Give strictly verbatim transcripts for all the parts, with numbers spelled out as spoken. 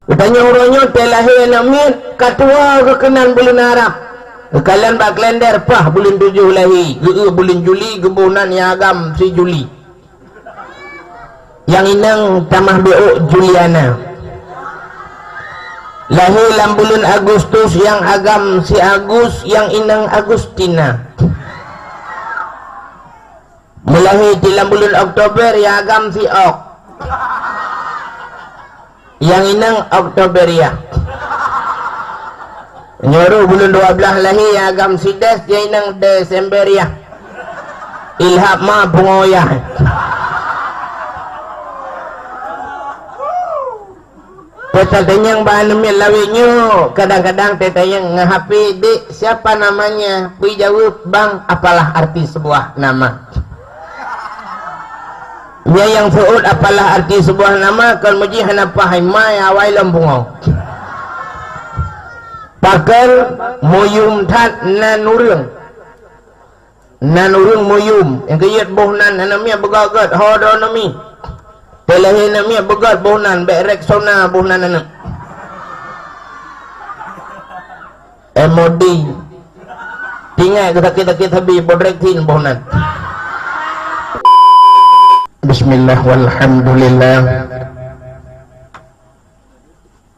Geutanyoe uroe nyoe teuh lahé aneuk miet, ka tuwoe geuh keunan buleuen Arab. Geukalon bak kalender paih buleuen tujoh lahé, geu-eu buleuen Juli, geuboh nan nyang agam si Juli. Nyang inong tamah beuôk Juliana. Lahé lam buleuen Agustus, nyang agam si Agus, nyang inong Agustina. Meulahé di lam buleuen Oktober, nyang agam si Ok. Nyang inong Oktoberia. Nyoe rôh buleuen dua blaih lahé, nyang agam si Des, nyang inong Desemberiah. Ilham ma pungoyah. Teutatanyong bak aneuk miet lawét nyoe, kadang-kadang teutatanyong ngon H P, "Dek, siapa namanya?" Bri jaweueb, "Bang, apalah arti sebuah nama?" Nyan nyang seuôt apalah arti sebuah nama, kon meujih hana paih, ma awai lom pungo. Pakon meuyum that nan ureuëng. Nan ureuëng meuyum, nyang keuyeuet boh nan aneuk miet beugét-gét, ho droeneuh mi. Teulahé aneuk miet beugét boh nan, bék Rexona boh nan aneuk. M O D. Tinggai keu sakét-sakét sabe, Bodreksin boh nan. Bismillah, walhamdulillah.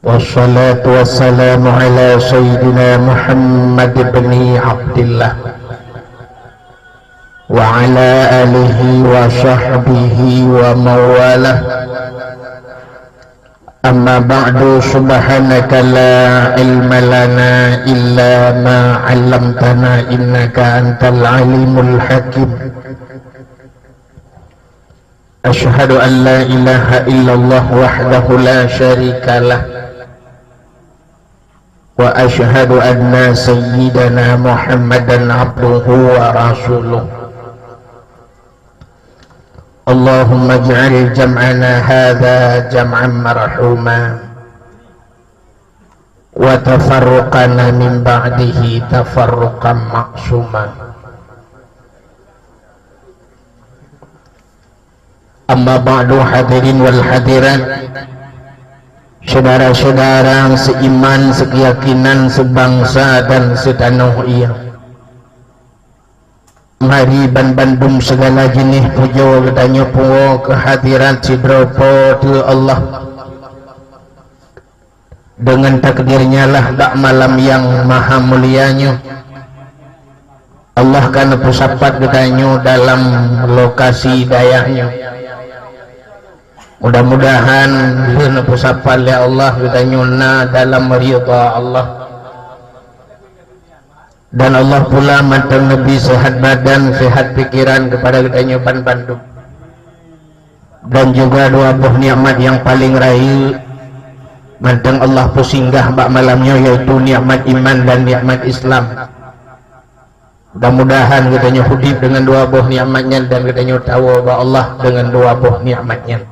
Wassalatu wassalamu ala sayyidina Muhammad ibni Abdillah wa ala alihi wa sahbihi wa mawalah. Amma ba'du, subhanaka la ilma lana illa ma 'allamtana innaka antal alimul hakim. Asyhadu an la ilaha illallah wahdahu la syarikalah, wa asyhadu anna sayyidana Muhammadan abduhu wa rasuluh. Allahumma ij'al jam'ana hadza jam'an marhuma, wa tafarruqana min ba'dihi tafarruqan ma'suma. Amma ba'du, hadirin wal hadirat, syedara-syedara seiman, sekeyakinan, sebangsa dan setanoh ia. Mari ban bandum segala jeuneh pujoe geutanyoe pungo keu hadirat sidroe Po teu Allah. Deungon takdirnya lah bak malam nyang maha mulia nyoe, Allah ka neupeusapat geutanyoe dalam lokasi dayah nyoe. Mudah-mudahan lheueh neupeusapat lé Allah geutanyoe na dalam ridha Allah. Dan Allah pula mantong neubri seuhat badan, seuhat pikeran keupada geutanyoe ban bandum. Dan juga dua boh nikmat nyang paleng rayeuk mantong Allah peusinggah bak malam nyoe, yaitu nikmat iman dan nikmat Islam. Mudah-mudahan geutanyoe udeb deungon dua boh nikmat nyan dan geutanyoe tawoe bak Allah deungon dua boh nikmat nyan.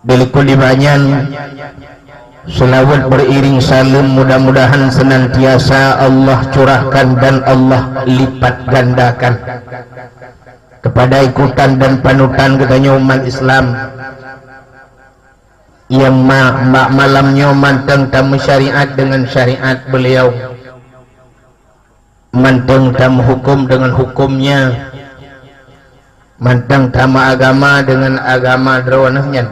Di likot di bak nyan, seulaweuet beriring saleuem mudah-mudahan senantiasa Allah curahkan dan Allah lipat gandakan keupada ikutan dan panutan geutanyoe umat Islam nyang ma-, bak malam nyoe mantong tameusyariat deungon syariat beliau. Mantong tameuhuköm deungon huköm-Nya, mantong tameuagama deungon agama Droeneueh nyan,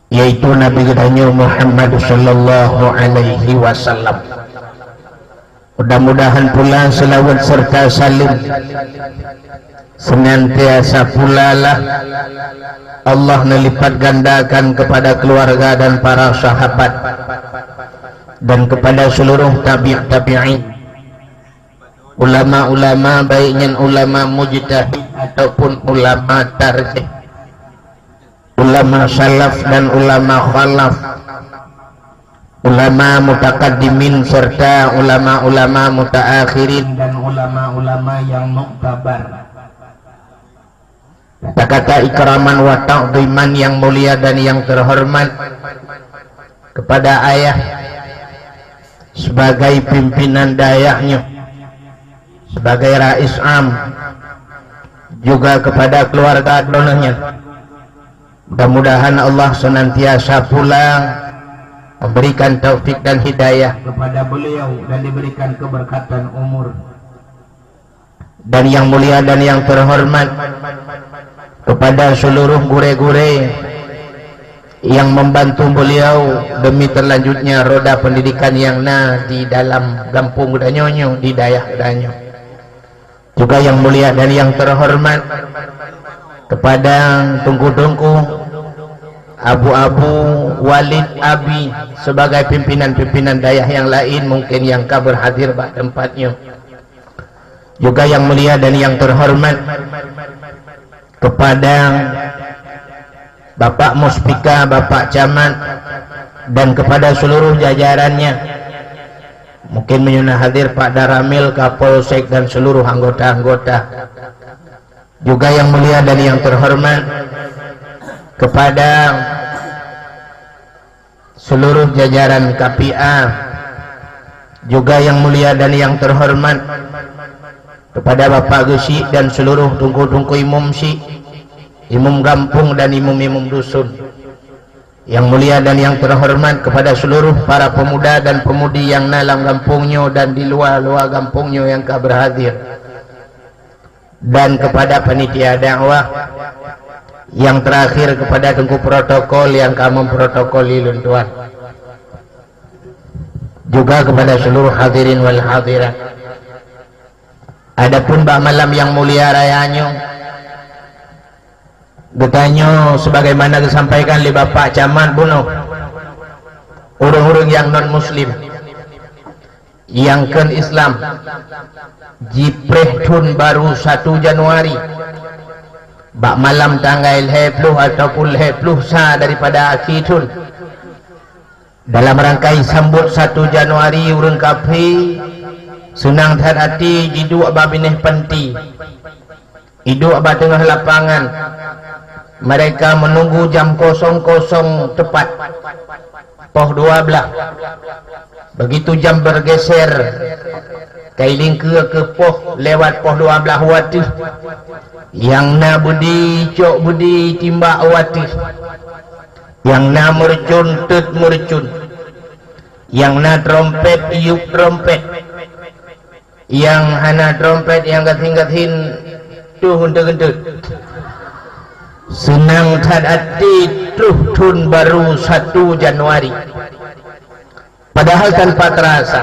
yaitu Nabi geutanyoe Muhammad sallallahu alaihi wasallam. Mudah-mudahan pula seulaweuet serta saleuem senantiasa pula lah Allah neulipat gandakan keupada keuluwarga dan para sahabat, dan keupada seuluruh tabi' tabi'in, ulama-ulama, baik nyan ulama mujtahid ataupun ulama tarjih, ulama salaf dan ulama khalaf, ulama mutakaddimin serta ulama-ulama mutaakhirin dan ulama-ulama nyang muktabar. Kata-kata ikraman wa ta'dhiman nyang mulia dan nyang teuhoreumat keupada ayah sebagai pimpinan dayah nyoe, sebagai rais am, juga keupada keuluwarga droeneueh nyan. Mudah-mudahan Allah senantiasa pula memberikan taufik dan hidayah kepada beliau dan diberikan keberkatan umur. Dan yang mulia dan yang terhormat kepada seluruh gurée-gurée yang membantu beliau demi terlanjutnya roda pendidikan yang na di dalam gampông geutanyoe nyoe, di dayah geutanyoe. Juga yang mulia dan yang terhormat kepada teungku-teungku, abu-abu, walid, abi, sebagai pimpinan-pimpinan dayah yang lain mungkin yang ka berhadir bak tempat nyoe. Juga yang mulia dan yang terhormat kepada Bapak Muspika, Bapak Camat, dan kepada seluruh jajarannya. Mungkin meunyoe na hadir Pak Danramil, Kapolsek, dan seluruh anggota-anggota. Juga yang mulia dan yang terhormat kepada seluruh jajaran K P A. Juga yang mulia dan yang terhormat kepada Bapak Geuchik dan seluruh teungku-teungku imum chik, imum gampông dan imum-imum dusun. Yang mulia dan yang terhormat kepada seluruh para pemuda dan pemudi yang na lam gampông nyoe dan di luwa-luwa gampông nyoe nyang ka berhadir. Dan kepada panitia dakwah, yang terakhir kepada teungku protokol yang ka memprotokoli lôn tuan. Juga kepada seluruh hadirin wal hadirat. Adapun bak malam yang mulia raya nyoe, geutanyoe sebagaimana geusampaikan lé Bapak Camat bunoe, ureuëng-ureuëng nyang non muslim, nyang kon Islam, jipreh thon baru satu Januari, bak malam tanggai lhée ploh ataupun lhée ploh sa daripada akhé thon. Dalam rangkai sambot satu Januari, ureuëng kafé seunang that até jiduek bak binéh panti, jiduek bak teungoh lapangan. Mereka menunggu jam kosong-kosong tepat, poh dua blaih. Begitu jam bergeser, kai lingkeue keu poh lewat poh dua blaih wateuh, nyang na beudi cok beudi timbak wateuh. Nyang na meureucon, teuet meureucon. Nyang na trompet, yup trompet. Nyang hana trompet, nyang gasien-gasien, tuh geunteut-geunteut. Seunang that até troh thon baru satu Januari. Padahal tanpa terasa,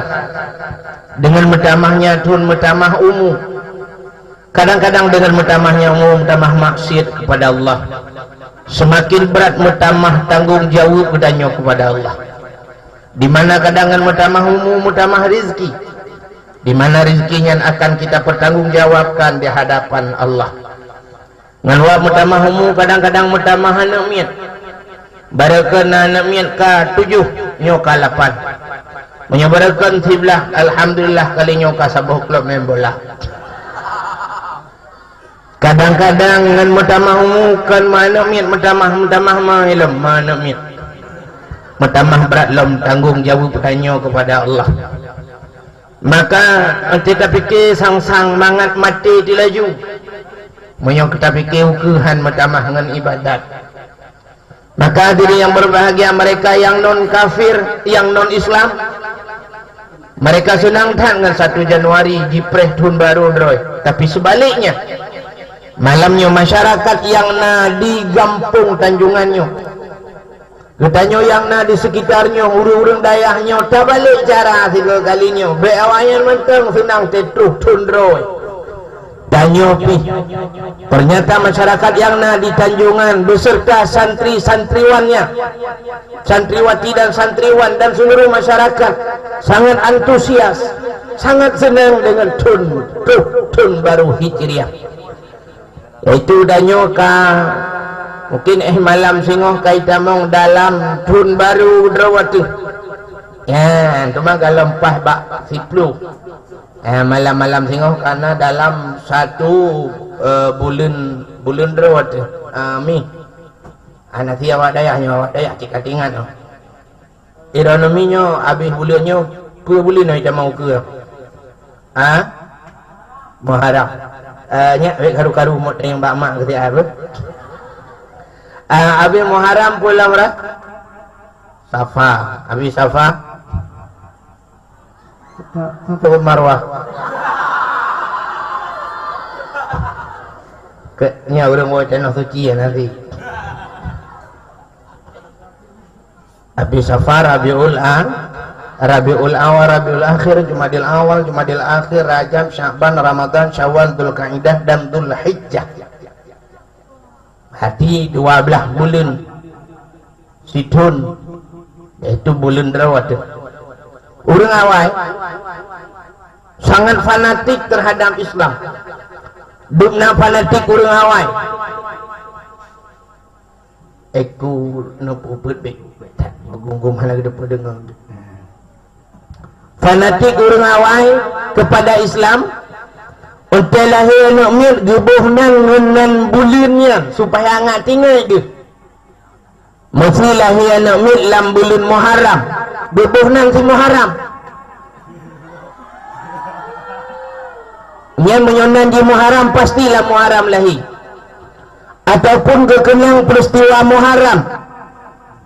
dengan meutamahnya thon meutamah umu. Kadang-kadang dengan meutamahnya umu, meutamah maksiat kepada Allah. Semakin berat meutamah tanggong jaweueb geutanyoe kepada Allah. Di mana kadang ngon meutamah umu, meutamah rizki. Di mana rizki nyan akan kita pertanggungjawabkan di hadapan Allah. Ngon wak meutamah umu, kadang-kadang meutamah aneuk miet. Barokon na aneuk miet ka tujoh, nyoe ka lapan. Meunyoe barokon siblaih, alhamdulillah, kali nyoe ka saboh klub main bola. Kadang-kadang ngon meutamah umu, kon ma aneuk miet meutamah, meutamah ma ilom ma aneuk miet. Meutamah brat lom tanggong jaweueb tanyoe kepada Allah. Maka, enti tapike sang-sang mangat maté tilaju, meunyoe tapike ukeue han meutamah ngon ibadat. Maka hadirin yang berbahagia, mereka yang non kafir, yang non Islam, mereka seunang that ngon satu Januari jipreh thon baru droe. Tapi sebaliknya, malam nyoe masyarakat yang na di gampông Tanjongan nyoe, geutanyoe nyang na di sekitar nyoe, ureuëng-ureuëng dayah nyoe, tabalek cara sigoe kali nyoe. Bék awaknyan mantong seunang teutroh thon droe. Tanyoe pih, ternyata masyarakat nyang na di Tanjongan beserta santri-santriwannya, santriwati dan santriwan dan seluruh masyarakat sangat antusias, sangat seunang deungon thon, troh thon baru Hijriah. Yaitu tanyoe ka, mungkin éh malam singoh ka itamong dalam thon baru droe wateuh. Ya, teuma golom paih bak siploh. Eh, malam-malam singoh ka na dalam satu, eh, buleuen, buleuen droe wateuh. Ah, mi. Hana si awak dayah nyoe, awak dayah cit ka teuingat nyoe. Ironomi nyoe, abéh buleuen nyoe, peue buleuen nyoe itamong ukeue? Ha? Muharram. Eh, nyak, bék karu-karu mot nyang bak mak keu siat beuh. Ah, abéh Muharram pulang ra-, Safa. Abéh Safa. Untuk Marwah. Ke, nya ureuëng bawa tanah suci ya nanti. Abéh Safar, Rabiul A-, Rabiul Awal, Rabiul Akhir, Jumadil Awal, Jumadil Akhir, Rajab, Sya'ban, Ramadan, Syawal, Dzulqa'dah, dan Dzulhijjah. Berarti dua belas buleuen sithon, yaitu buleuen droe teuh. Ureuëng awai sangat fanatik terhadap Islam. Dubna fanatik ureuëng awai. Eku neupeubuet bék. Meugum-gum hana geupeudeungoe. Fanatik ureuëng awai kepada Islam, watée lahé aneuëk miet geuboh nan ngon nan buleuen nyan supaya ngat tinggai geuh. Meusé lahé aneuëk miet lam buleuen Muharram, geuboh nan si Muharram. Nyan meunyoe nan jih Muharram, pasti lam Muharram lahé. Ataupun geukeunong peristiwa Muharram.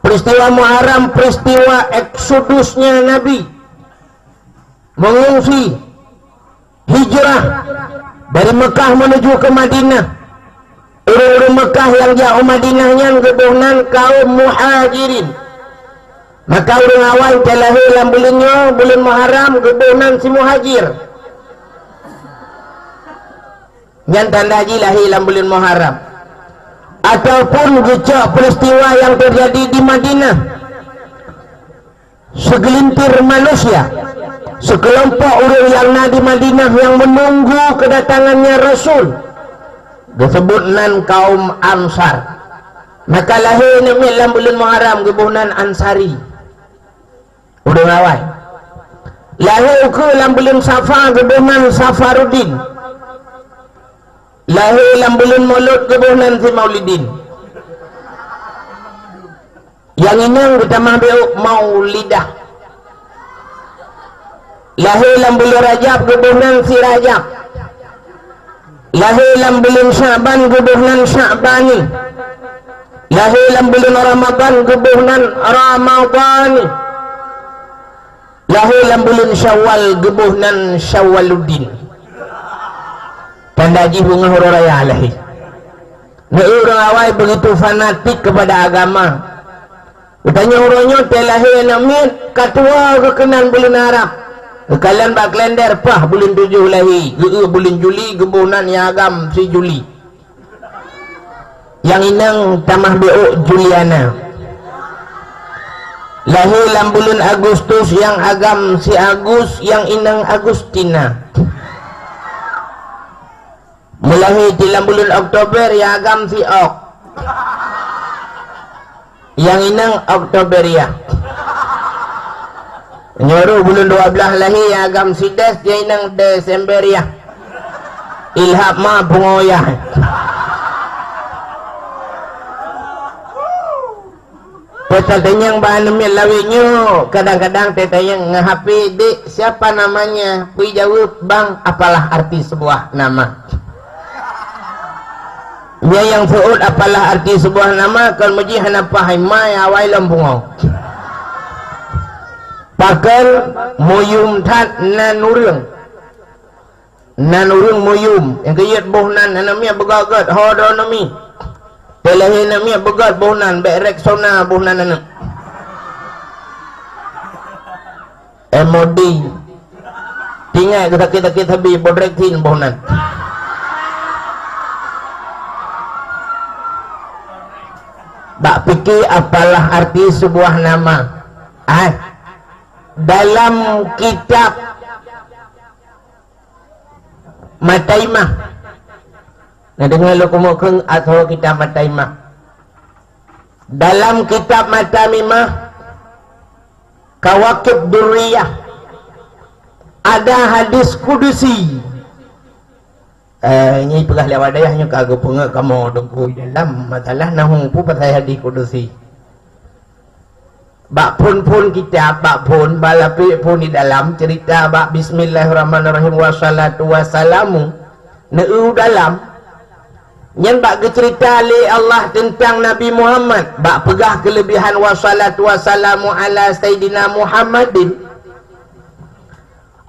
Peristiwa Muharram, peristiwa eksodusnya Nabi. Mengungsi, hijrah dari Mekah menuju ke Madinah. Ureuëng-ureuëng Mekah nyang jak u Madinah nyan geuboh nan kaum Muhajirin. Maka ureuëng awai nyang lahé lam buleuen nyoe, buleuen Muharram, geuboh nan si Muhajir. Nyan tanda jih lahé lam buleuen Muharram. Ataupun geucok peristiwa nyang teujadi di Madinah. Segelintir manusia, sekelompok ureuëng nyang na di Madinah nyang menunggu kedatangannya Rasul, geuseubut nan kaum Ansar. Maka lahé aneuëk miet lam buleuen Muharram geuboh nan Ansari. Ureuëng awai. Lahé ukeue lam buleuen Safa geuboh nan Safaruddin. Lahé lam buleuen Maulud geuboh nan si Maulidin. Nyang inong geutamah bék Maulidah. Lahé lam buleuen Rajab geuboh nan si Rajab. Lahé lam buleuen Sya'ban geuboh nan Sya'bani. Lahé lam buleuen Ramadan geuboh nan Ramadhani. Lahé lam buleuen Syawal geuboh nan Syawaluddin. Tanda jih beungoh uroe raya lahé. Neu ureuëng awai begitu fanatik kepada agama. Geutanyoe uroe nyoe teuh lahé aneuëk miet, ka tuwoe geukeunan buleuen Arab. Geukalon bak kalender, paih buleuen tujoh lahé, geu-eu buleuen Juli, geuboh nan nyang agam si Juli. Nyang inong tamah bék Juliana. Lahé lam buleuen Agustus, nyang agam si Agus, nyang inong Agustina. Meulahé di lam buleuen Oktober, nyang agam si Ok. Nyang inong Oktoberia. Nyoe buleuen dua belas lahé, nyang agam si Des, nyang inong Desemberia. Ilham ma pungoh yah. Peue tatanyong bak aneuëk miet lawét nyoe, kadang-kadang tatanyong ngon H P, "Dek, siapa namanya?" Peue jaweueb, "Bang, apalah arti sebuah nama?" Nyan nyang seuôt apalah arti sebuah nama, kon meujih hana paih, mai awai lom pungoh. Pakon muyum that nan ureuëng. Nan ureuëng muyum, nyang keuyeuet boh nan aneuëk miet beugét-gét, ho droeneuh mi. Teulahé aneuëk miet beugét boh nan, bék Rexona boh nan aneuëk. M O D. Tinggai keu sakét-sakét sabe, Bodreksin boh nan. Bak pike apalah arti sebuah nama. Ah, dalam kitab Mataimah. Na deungoe lôn keumeung kheun ateueh kitab Mataimah. Dalam kitab Mataimah, Kawakib Durriyah, ada hadis kudusi. Eh, nyoe peugah lé awak dayah nyoe ka geupeungeut kamoe deungon dalam masalah nahu peue pasai hadis kudusi. Bak phon-phon kitab, bak phon, bak lapék phon di dalam, cerita bak bismillahirrahmanirrahim, wassalatu wassalamu, neu dalam. Nyan bak geuceurita lé Allah teuntang Nabi Muhammad, bak peugah keuleubihan, "Wassalatu wassalamu ala Sayyidina Muhammadin."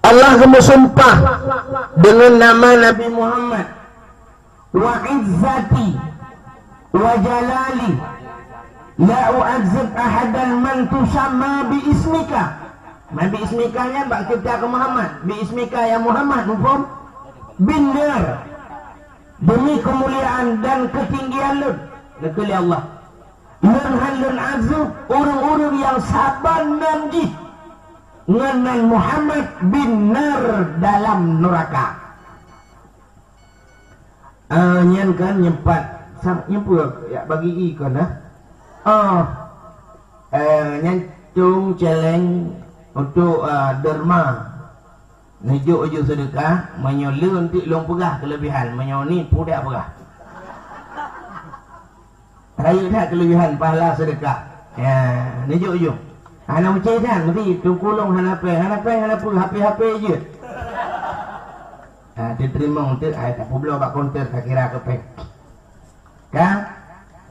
Allah geumeusumpah deungon nama Nabi Muhammad, "Wa izzati wa jalali la u'azzib ahadan man tusamma bi ismika." Man bi ismika nyan bak geuceurita keu Muhammad. Bi ismika ya Muhammad, muphom? "Bin nar." Demi keumuliaan dan keutinggian lôn, geukheun lé Allah, lôn hán lôn azeueb ureuëng-ureuëng nyang saban nan jih ngon nan Muhammad, "bin nar", dalam nuraka. Ah, nyan kan nyempat, sang nyeupeu jak bagi ie kon, nah. Oh. Eh, nyan cung celeng untuk, ah, derma. Neujok ju seudeukah, meunyoe le eunteuk lôn peugah keuleubihan, meunyoe ni peue dak peugah. Rayeuk that keuleubihan pahala seudeukah. Ya, neujok ju. Hana meucé that, meusti teungku lôn hana péng, hana péng, hana peue, hape-hape jeuet. Ha, teuteurimong teuk, ai, tapeubloe bak konter, takira keu péng. Ka?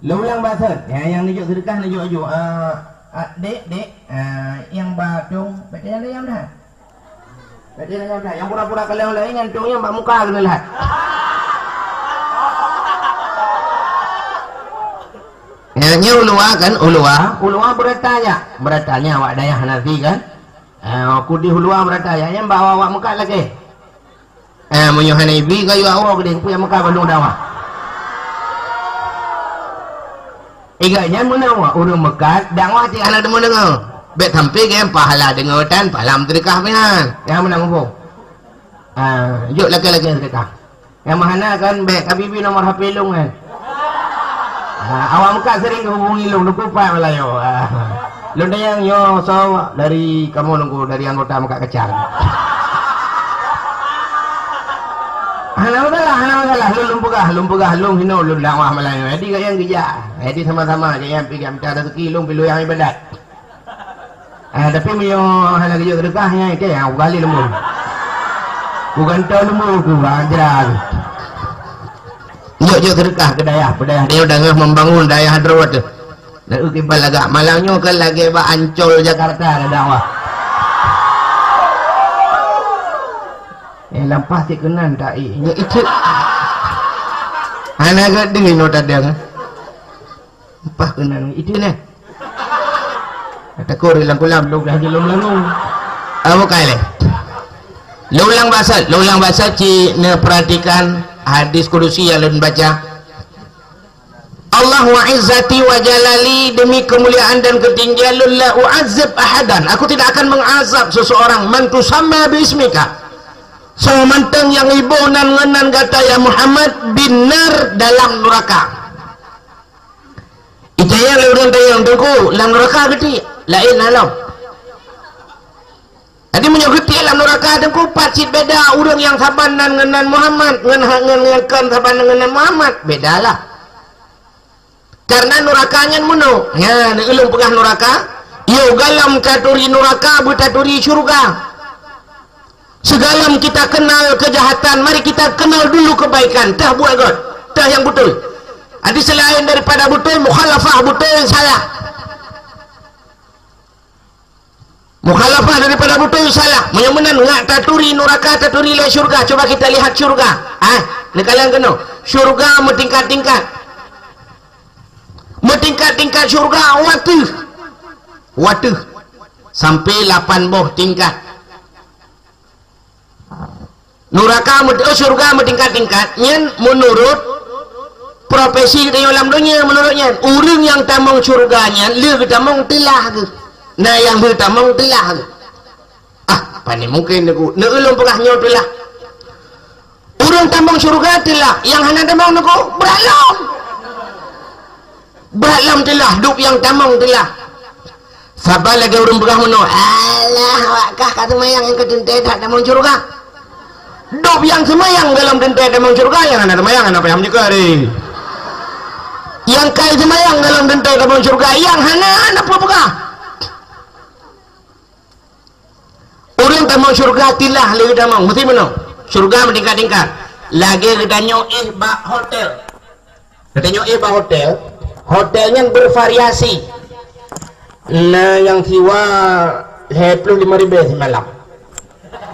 Lôn ulang bak sot. Ya, nyang neujok seudeukah, neujok ju. Ah, ah, dek, dek, ah, nyang ba tong, baca nyang dayang dah. Baca nyang dayang dah. Nyang pura-pura kalon laén nyan tong nyang bak muka keuneulhat. Ya, nyan uluwa kan, uluwa, uluwa beurata nyan. Beurata nyan awak dayah nasi kan. Ah, aku di uluwa beurata nyan, nyang bak awak-awak meukat lagée. Eh, meunyoe hana ibi kayue awak geude, peue nyang meukat bandum dakwah. Ingat nyan meunan awak, ureuëng meukat dakwah cit hana deungoe-deungoe. Bék sampoe gém pahala deungoe tan pahala meuseudeukah pih nyan. Nyang meunan muphom. Ah, jok lakée-lakée seudeukah. Nyang meuhana kan bék kabi-bi nomor H P lôn kan. Ah, awak meukat sering hubungi lôn, Teungku Pat Meulayu. Ah. Lôn tanyong nyoe soe dari kamoe Teungku, dari anggota Meukat Kacang. Hana masalah, hana masalah. Lôn, lôn peugah, lôn peugah, lôn hinoe lôn dakwah Meulayu. Jadi gayang geujak. Jadi sama-sama gayang pih gayang mita rezeki lôn pih lôn nyang ibadat. Ah, tapi meunyoe hana geujok seudeukah nyan, oke, ah, ugali leumbô. Kugantoe leumbô ku, ah, jera. Jok, jok seudeukah keu dayah, peudayah dia dangah membangun dayah Hadrawaih tu. Na eu kiban lagak malam nyoe kan lagée bak Ancol Jakarta ada dakwah. Eh, lampah cit keunan tak, eh, nyoe itu. Hana gak deungoe tadeng. Lampah keunan itu neh. Takot di lam kulam, lom dah di lom langung. Ah, bukai leh. Lôn ulang basa, lôn ulang basa ci neuperhatikan hadis kudusi nyang lôn baca. "Allah wa izzati wa jalali, demi kemuliaan dan ketinggian lôn, la u'azzib ahadan, aku tidak akan mengazab seseorang, man tusamma bi ismika, soe mantong nyang iboh nan ngon nan gata ya Muhammad, bin nar, dalam nuraka." Itanyong lé ureuëng tanyong, "Teungku, lam nuraka geuti?" "Laén, hana lom." Jadi meunyoe geuti lam nuraka, Teungku, pat cit beda ureuëng nyang saban nan ngon nan Muhammad, ngon ha-, ngon nyang kon saban nan ngon nan Muhammad? Bedalah. Karena nuraka nyan meunoe. Nyan, ulôn peugah nuraka. Yôh, gohlom taturi nuraka, beutaturi syeuruga. Segalom kita kenal kejahatan, mari kita kenal dulu kebaikan. Teuh buet gét, teuh nyang beutôi. Jadi selain daripada beutôi, mukhalafah beutôi salah. Mukhalafah daripada beutôi salah. Meunyoe meunan ngat taturi nuraka, taturi lé syeuruga. Cuba kita lihat syeuruga. Ah, neukalon keunoe. Syeuruga meutingkat-tingkat. Meutingkat-tingkat syeuruga wateuh. Wateuh. Sampai lapan boh tingkat. Nuraka meut-, oh, syeuruga meutingkat-tingkat, nyan meunurot profesi geutanyoe lam donya, meunurot nyan. Ureuëng nyang tamong syeuruga nyan, le geutamong teulah geuh. Na nyang le tamong teulah geuh. Ah, pane mungken Teungku. Neueu lôn peugah nyoe teulah. Ureuëng tamong syeuruga teulah, nyang hana tamong Teungku, brat lom. Brat lom teulah, dub nyang tamong teulah. Saban lagée ureuëng peugah meunoe, "Alah, awak kah ka seumayang nyang ka teuntée that tamong syeuruga." Dub nyang seumayang golom teuntée tamong syeuruga, nyang hana seumayang hana payah meunyeukeu deh. Nyang ka seumayang golom teuntée tamong syeuruga, nyang hana, hana peue peugah. Ureuëng tamong syeuruga teulah lé geutamong, meusti meunoe. Syeuruga meutingkat-tingkat. Lagée geutanyoe éh bak hotel. Tanyoe éh bak hotel, hotel nyan bervariasi. Na nyang siwa lhèe ploh limong ribèe simalam.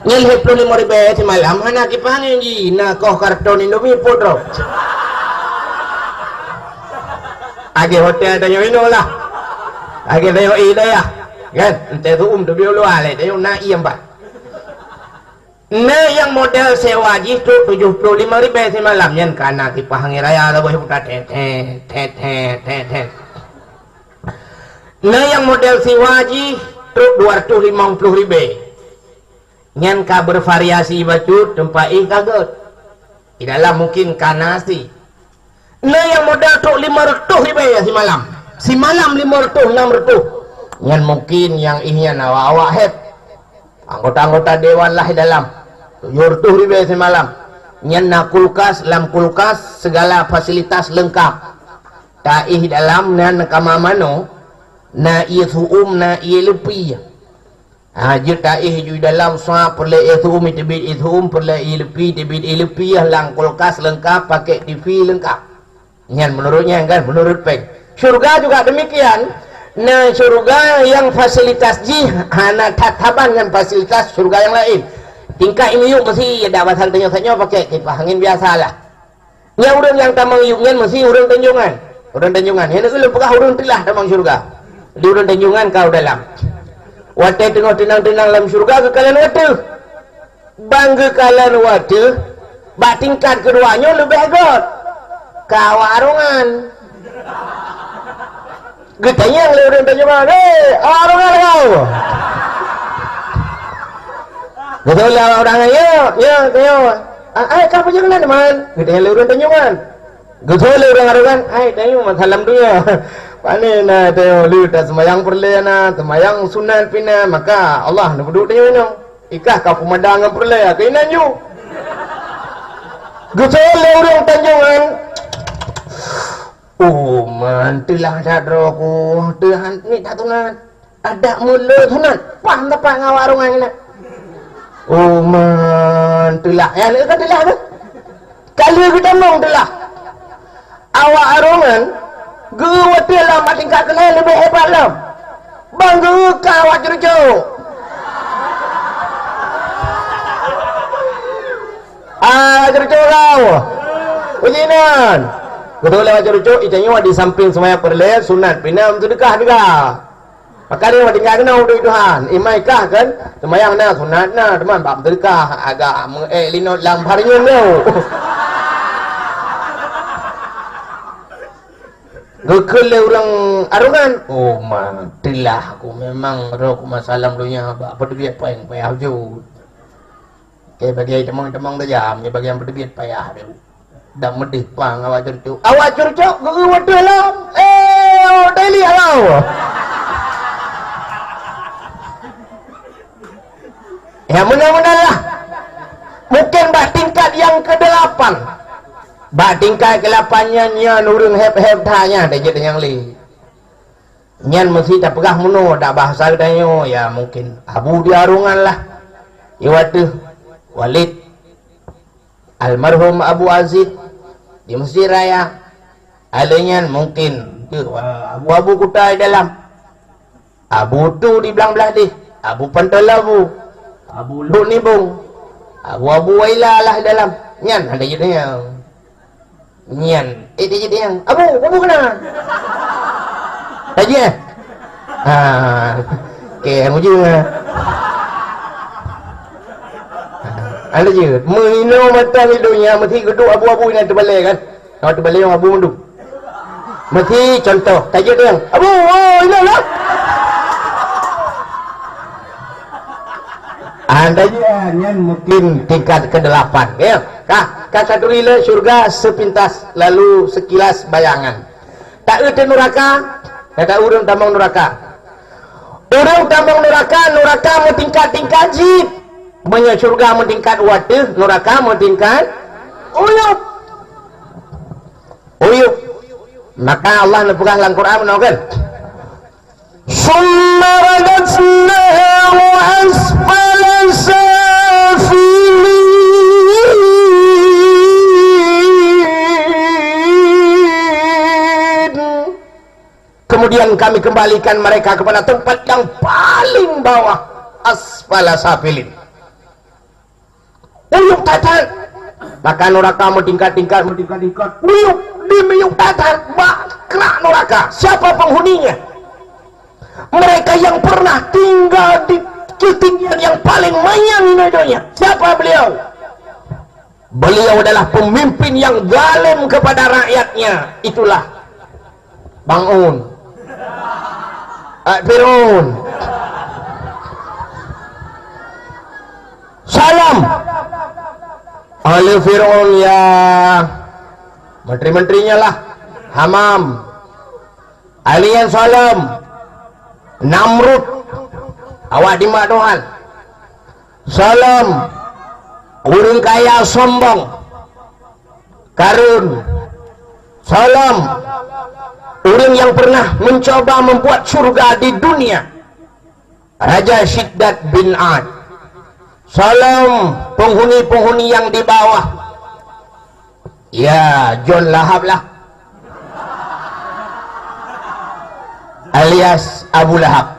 Nyan lhèe ploh limong ribèe simalam hana kipahan jih, na koh karton Indomie po droe. Lagèe hotel tanyoe inoe lah. Lagèe tanyoe éh dayah. Kan? Entah tu um tu bieu luar lé, tanyoe na iem bah. Na nyang model sewa jih trok tujoh ploh limong ribèe simalam, nyan ka na kipahan raya saboh puta thet, thet, thet, thet, thet, thet. Na nyang model siwa jih trok dua ratus limong ploh ribèe. Nyan ka bervariasi bacut, teumpat éh ka gèt. Di dalam mungkin ka na asi. Na nyang modal trok limong reutôh ribèe simalam. Simalam limong reutôh, nam reutôh. Nyan mungkin nyang éh nyan awak-awak hèb. Anggota-anggota dewan lah di dalam. Tujoh reutôh ribèe simalam. Nyan na kulkas, lam kulkas segala fasilitas leungkap. Taéh dalam nyan kama manoe, na ié su'um, na ié leupie. Ha, jeuet taéh ju dalam sa peureulèe ié su'um, teubiet ié su'um, peureulèe ié leupie, teubiet ié leupie, lam kulkas leungkap, pakèk TV leungkap. Nyan meunurot nyan kan, meunurot péng. Syeuruga juga demikian. Na syeuruga nyang fasilitas jih hana that saban ngon fasilitas syeuruga nyang laén. Tingkat miyueb meusi dak basang tanyoe-tanyoe pakèk kipah angén biasalah. Nyang ureueng nyang tamong yueb nyan meusi ureueng tanjongan. Ureueng tanjongan. Nyan ulôn peugah ureueng teulah tamong syeuruga. Di ureueng tanjongan ka u dalam. Watèe teungoh teunang-teunang lam syeuruga geukalon watèe. Ban geukalon watèe, bak tingkat keudua nyoe leubeh gèt. Ka awak arongan. Geutanyong lé ureueng tanjongan, "Hei, awak arongan kau?" Geutanyong lé awak arongan, "Ya, ya, ya." "Ah, ai, ka peue nyang na, teuma?" Geutanyong lé ureueng tanjongan. Geutanyong lé ureueng arongan, "Ai, tanyoe masalah donya." Pane na tanyoe lé taseumayang peureulèe na, seumayang sunat pih na, maka Allah neupeuduek tanyoe inoe. Ikah ka peumada ngon peureulèe, keuinan ju. Geutanyong lé ureueng tanjongan, "Oh man, teulah that droe ku, teuhan nit that sunat." Adak meuleuh sunat, pah teumpat ngon awak arongan nyan. "Oh man, teulah." Nyan ka teulah tu. Ka lheueh geutamong teulah. Awak arongan geu watèe lam bak tingkat keulhèe leubeh hebat lom. Ban geu ka awak curucok. Ah, curucok kau. Uji nan. Beutôi lewat curucok, itanyoe di samping seumayang peureulèe, sunat pih na, seudeukah juga. Maka dia tinggai keunoe udép Tuhan. Imai kah kan? Seumayang na, sunat na, teuma bak meuseudeukah agak meu-ék linot lam pharnyum tu. Geukheun lé ureueng arongan, "Oh ma, teulah ku memang roh ku masalah donya bak peuteubiet péng payah jeuet." Oke, bagi teumang-teumang tajam, nyoe bagian peuteubiet payah tu. Dan meudeh pang awak curucok. Awak curucok geu-eu watèe lom. Eh, oh, daily alau. Ya, mudah-mudahan lah. Mungkin bak tingkat yang kedelapan. Bak tingkat kedelapan nyan, nyan ureueng heb-heb that nyan, dah jeuet nyang lé. Nyan meusi tapeugah meunoe dak bahasa geutanyoe, ya mungkin Abu di Arungan lah. Iwat teuh Walid, almarhum Abu Aziz di Mesjid Raya. Alèh nyan mungkin teuh abu-abu kuta di dalam. Abu Tu di Blang Blahdeh, Abu Pantoe Labu, Abu Lhok Nibong, abu-abu Waila lah di dalam. Nyan ada jeuet nyang. Nyan, eh, dia jadi yang, "Abu, abu kena." Tajih, eh? Ha. Oke, yang ujung, eh. Ada je. Meuhino mata di dunia, mesti geduk abu-abu yang terbalai, kan? Kalau terbalai, yang abu mandum. Mesti contoh, tajih dia yang, "Abu, oh, ini lah." Anda je, nyan mungkin tingkat kedelapan, ya. Kah, ka taturi lé syurga sepintas, lalu sekilas bayangan. Taeu teuh nuraka, kata ureueng tamong nuraka. Ureueng tamong nuraka, nuraka meutingkat-tingkat jih. Meunyoe syurga meutingkat watèe, nuraka meutingkat uyup. Uyup. Maka Allah neupeugah lam Quran meunoe kan? ثم رددناه أسفل سافلين. Dan kami kembalikan mereka kepada tempat yang paling bawah, asfala safilin. Uyuek that-that. Bahkan nuraka meutingkat-tingkat, meutingkat-tingkat. Uyuek di miyuek that-that, bak krak nuraka. Siapa penghuninya? Mereka yang pernah tinggal di ketinggian yang paling manyang di dunia. Siapa beliau? Beliau adalah pemimpin yang zalim kepada rakyatnya. Itulah Bang Un. Eh, Fir'aun. Salam. Ahli Fir'aun ya. Menteri-menterinya lah. Hamam. Alian salam. Namrud. Awak dimak Tuhan. Salam. Ureuëng kaya sombong. Karun. Salam. Ureuëng yang pernah mencoba membuat surga di dunia. Raja Syiddat bin Ad. Salam penghuni-penghuni yang di bawah. Ya, John Lahab lah. Alias Abu Lahab.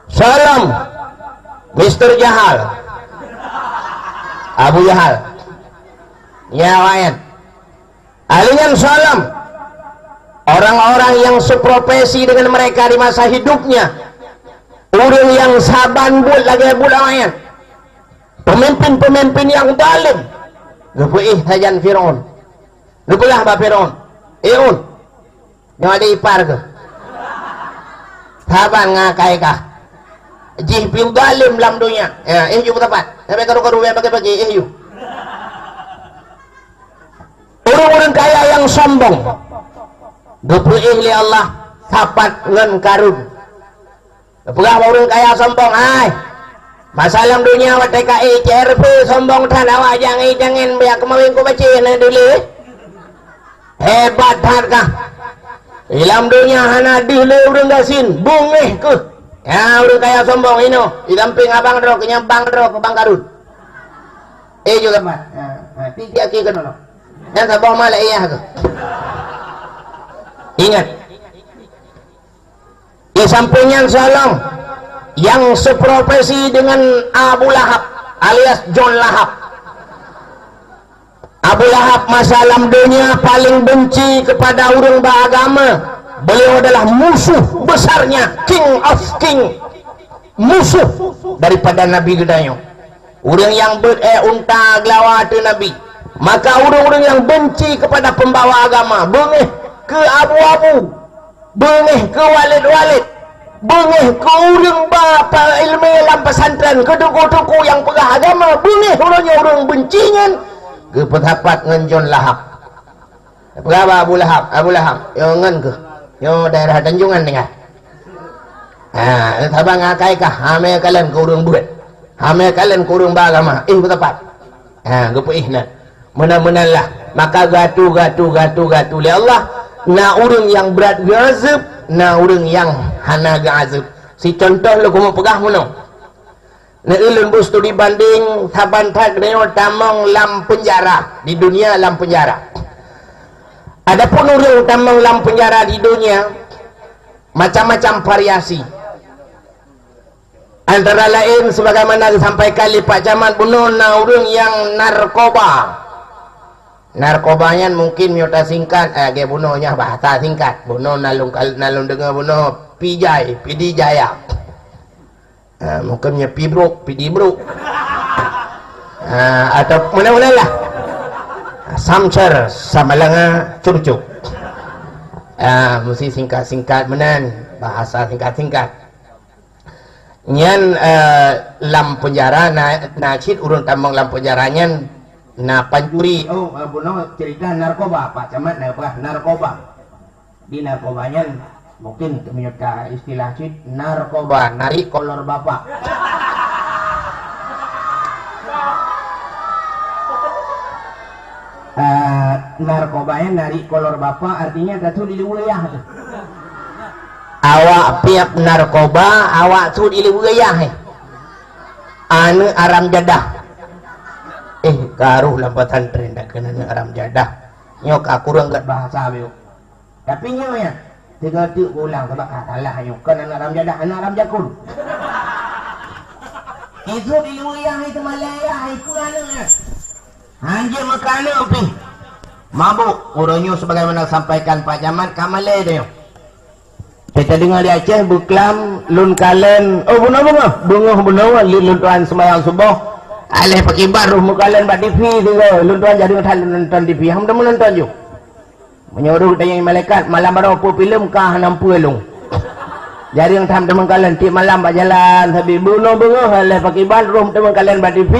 Salam, Mister Jahal. Abu Jahal. Ya, Wayan. Alian salam. Orang-orang yang seprofesi dengan mereka di masa hidupnya. Ureuëng yang saban buet lagée buet awaknyan. Pemimpin-pemimpin yang zalim. Geupeuéh sajan Firaun. Geupeugah bak Firaun, "Eh, Un, nyoe adik ipar keuh. Saban ngakai kah. Jih piu zalim lam donya. Ya, éh ju beusapat. Sampai karu-karu nyang bagi-bagi, éh ju." Ureuëng-ureuëng kaya nyang sombong geupeuéh lé Allah sapat ngon Karun. Geupeugah bak ureuëng kaya sombong, "Hai, masa lam donya watée ka éh C R P sombong that awak jangai jangen biak keumawen ku bace na dulu. Hebat that kah. Di lam donya hana deuh lé ureuëng gasien, beungéh keuh. Ya, ureuëng kaya sombong inoe, di sampéng abang droe, keu nyan bang droe, keu bang Karun." Éh juga mat. Ha, ha, ti aki keunoe. Nyan saboh malaikat keuh. Ingat. Di samping nyan salam yang seprofesi dengan Abu Lahab alias John Lahab. Abu Lahab masa lam donya paling benci kepada ureuëng beragama. Beliau adalah musuh besarnya, King of King. Musuh daripada Nabi geutanyoe. Ureuëng nyang beuet éh unta geulawa ateueh Nabi. Maka ureuëng-ureuëng nyang benci kepada pembawa agama, beungéh keu abu-abu, beungéh keu walid-walid, beungéh keu ureuëng ba iéleumé lam pesantren, keu teungku-teungku nyang peugah agama, beungéh uroe nyoe ureuëng benci nyan, geupeusapat ngon John Lahab. Peugah bak Abu Lahab, "Abu Lahab, nyoe ngon keuh. Nyoe daerah Tanjongan tinggai. Ha, saban ngakai kah, hamé kalon keu ureuëng beuet. Hamé kalon keu ureuëng ba agama. Éh beusapat." Ha, geupeuéh nan. Meunan-meunan lah. Maka geuatu, geuatu, geuatu, geuatu lé Allah, na ureuëng nyang brat geuazeueb, na ureuëng nyang hana geuazeueb. Sicontoh lôn keumeung peugah meunoe. Neu lôn beustudi banding saban that geutanyoe tamong lam peunjara, di dunia lam peunjara. Adapun ureuëng tamong lam peunjara di dunia, macam-macam variasi. Antara laén, sebagaimana disampaikan lé Pak Camat bunoe, na ureuëng nyang narkoba. Narkoba nyan mungkin meunyoe tasingkat, eh, lagée bunoe nyan bahasa singkat. Bunoe na lôn kal-, na lôn deungoe bunoe pijai, pidi jaya. Ah, mungkin nyan pi brok, pidi brok. Ah, atau meunan-meunan lah. Samcer, samalanga, curcuk. Ah, mesti singkat-singkat meunan, bahasa singkat-singkat. Nyan, eh, lam peunjara na, na cit ureuëng tamong lam peunjara nyan na pancuri. Oh, eh, bunoe cerita narkoba, Pak Camat na peugah narkoba. Di narkoba nyan mungkin meunyoe ka istilah cit narkoba, narik kolor bapak. Eh, narkoba nyan narik kolor bapak artinya ka su di luwa yah tu. Awak piep narkoba, awak su di luwa yah, eh. Aneuëk haram jadah. Eh, karoh lam pesantren dak keunan aneuëk haram jadah. Nyoe ka kureueng gét bahasa biôh. Tapi nyoe nyan, Tiga teuk ulang sabab ka salah nyoe. Kon aneuk ram jadah, aneuk ram jakun. Isu di luwa yah itu malée yah, itu aneuk nyan. Hanjeuet meukaneuk pih. Mabuk, uroe nyoe sebagaimana sampaikan Pak Camat, ka malée tanyoe. Teuka deungoe di Aceh, beuklam, lôn kalon, oh, beungoh-beungoh, beungoh-beungoh, lé lôn tuan seumayang suboh, aléh pakiban roh meukalon bak T V sigoe, lôn tuan jareueng that lôn nonton T V, han meuteumé nonton ju. Meunyoe roh tanyong malaikat, malam baroe peue filem ka hana peue lôn. Jareueng that meuteumé kalon, tiep malam bak jalan, sabe beungoh-beungoh, aléh pakiban, roh meuteumé kalon bak T V,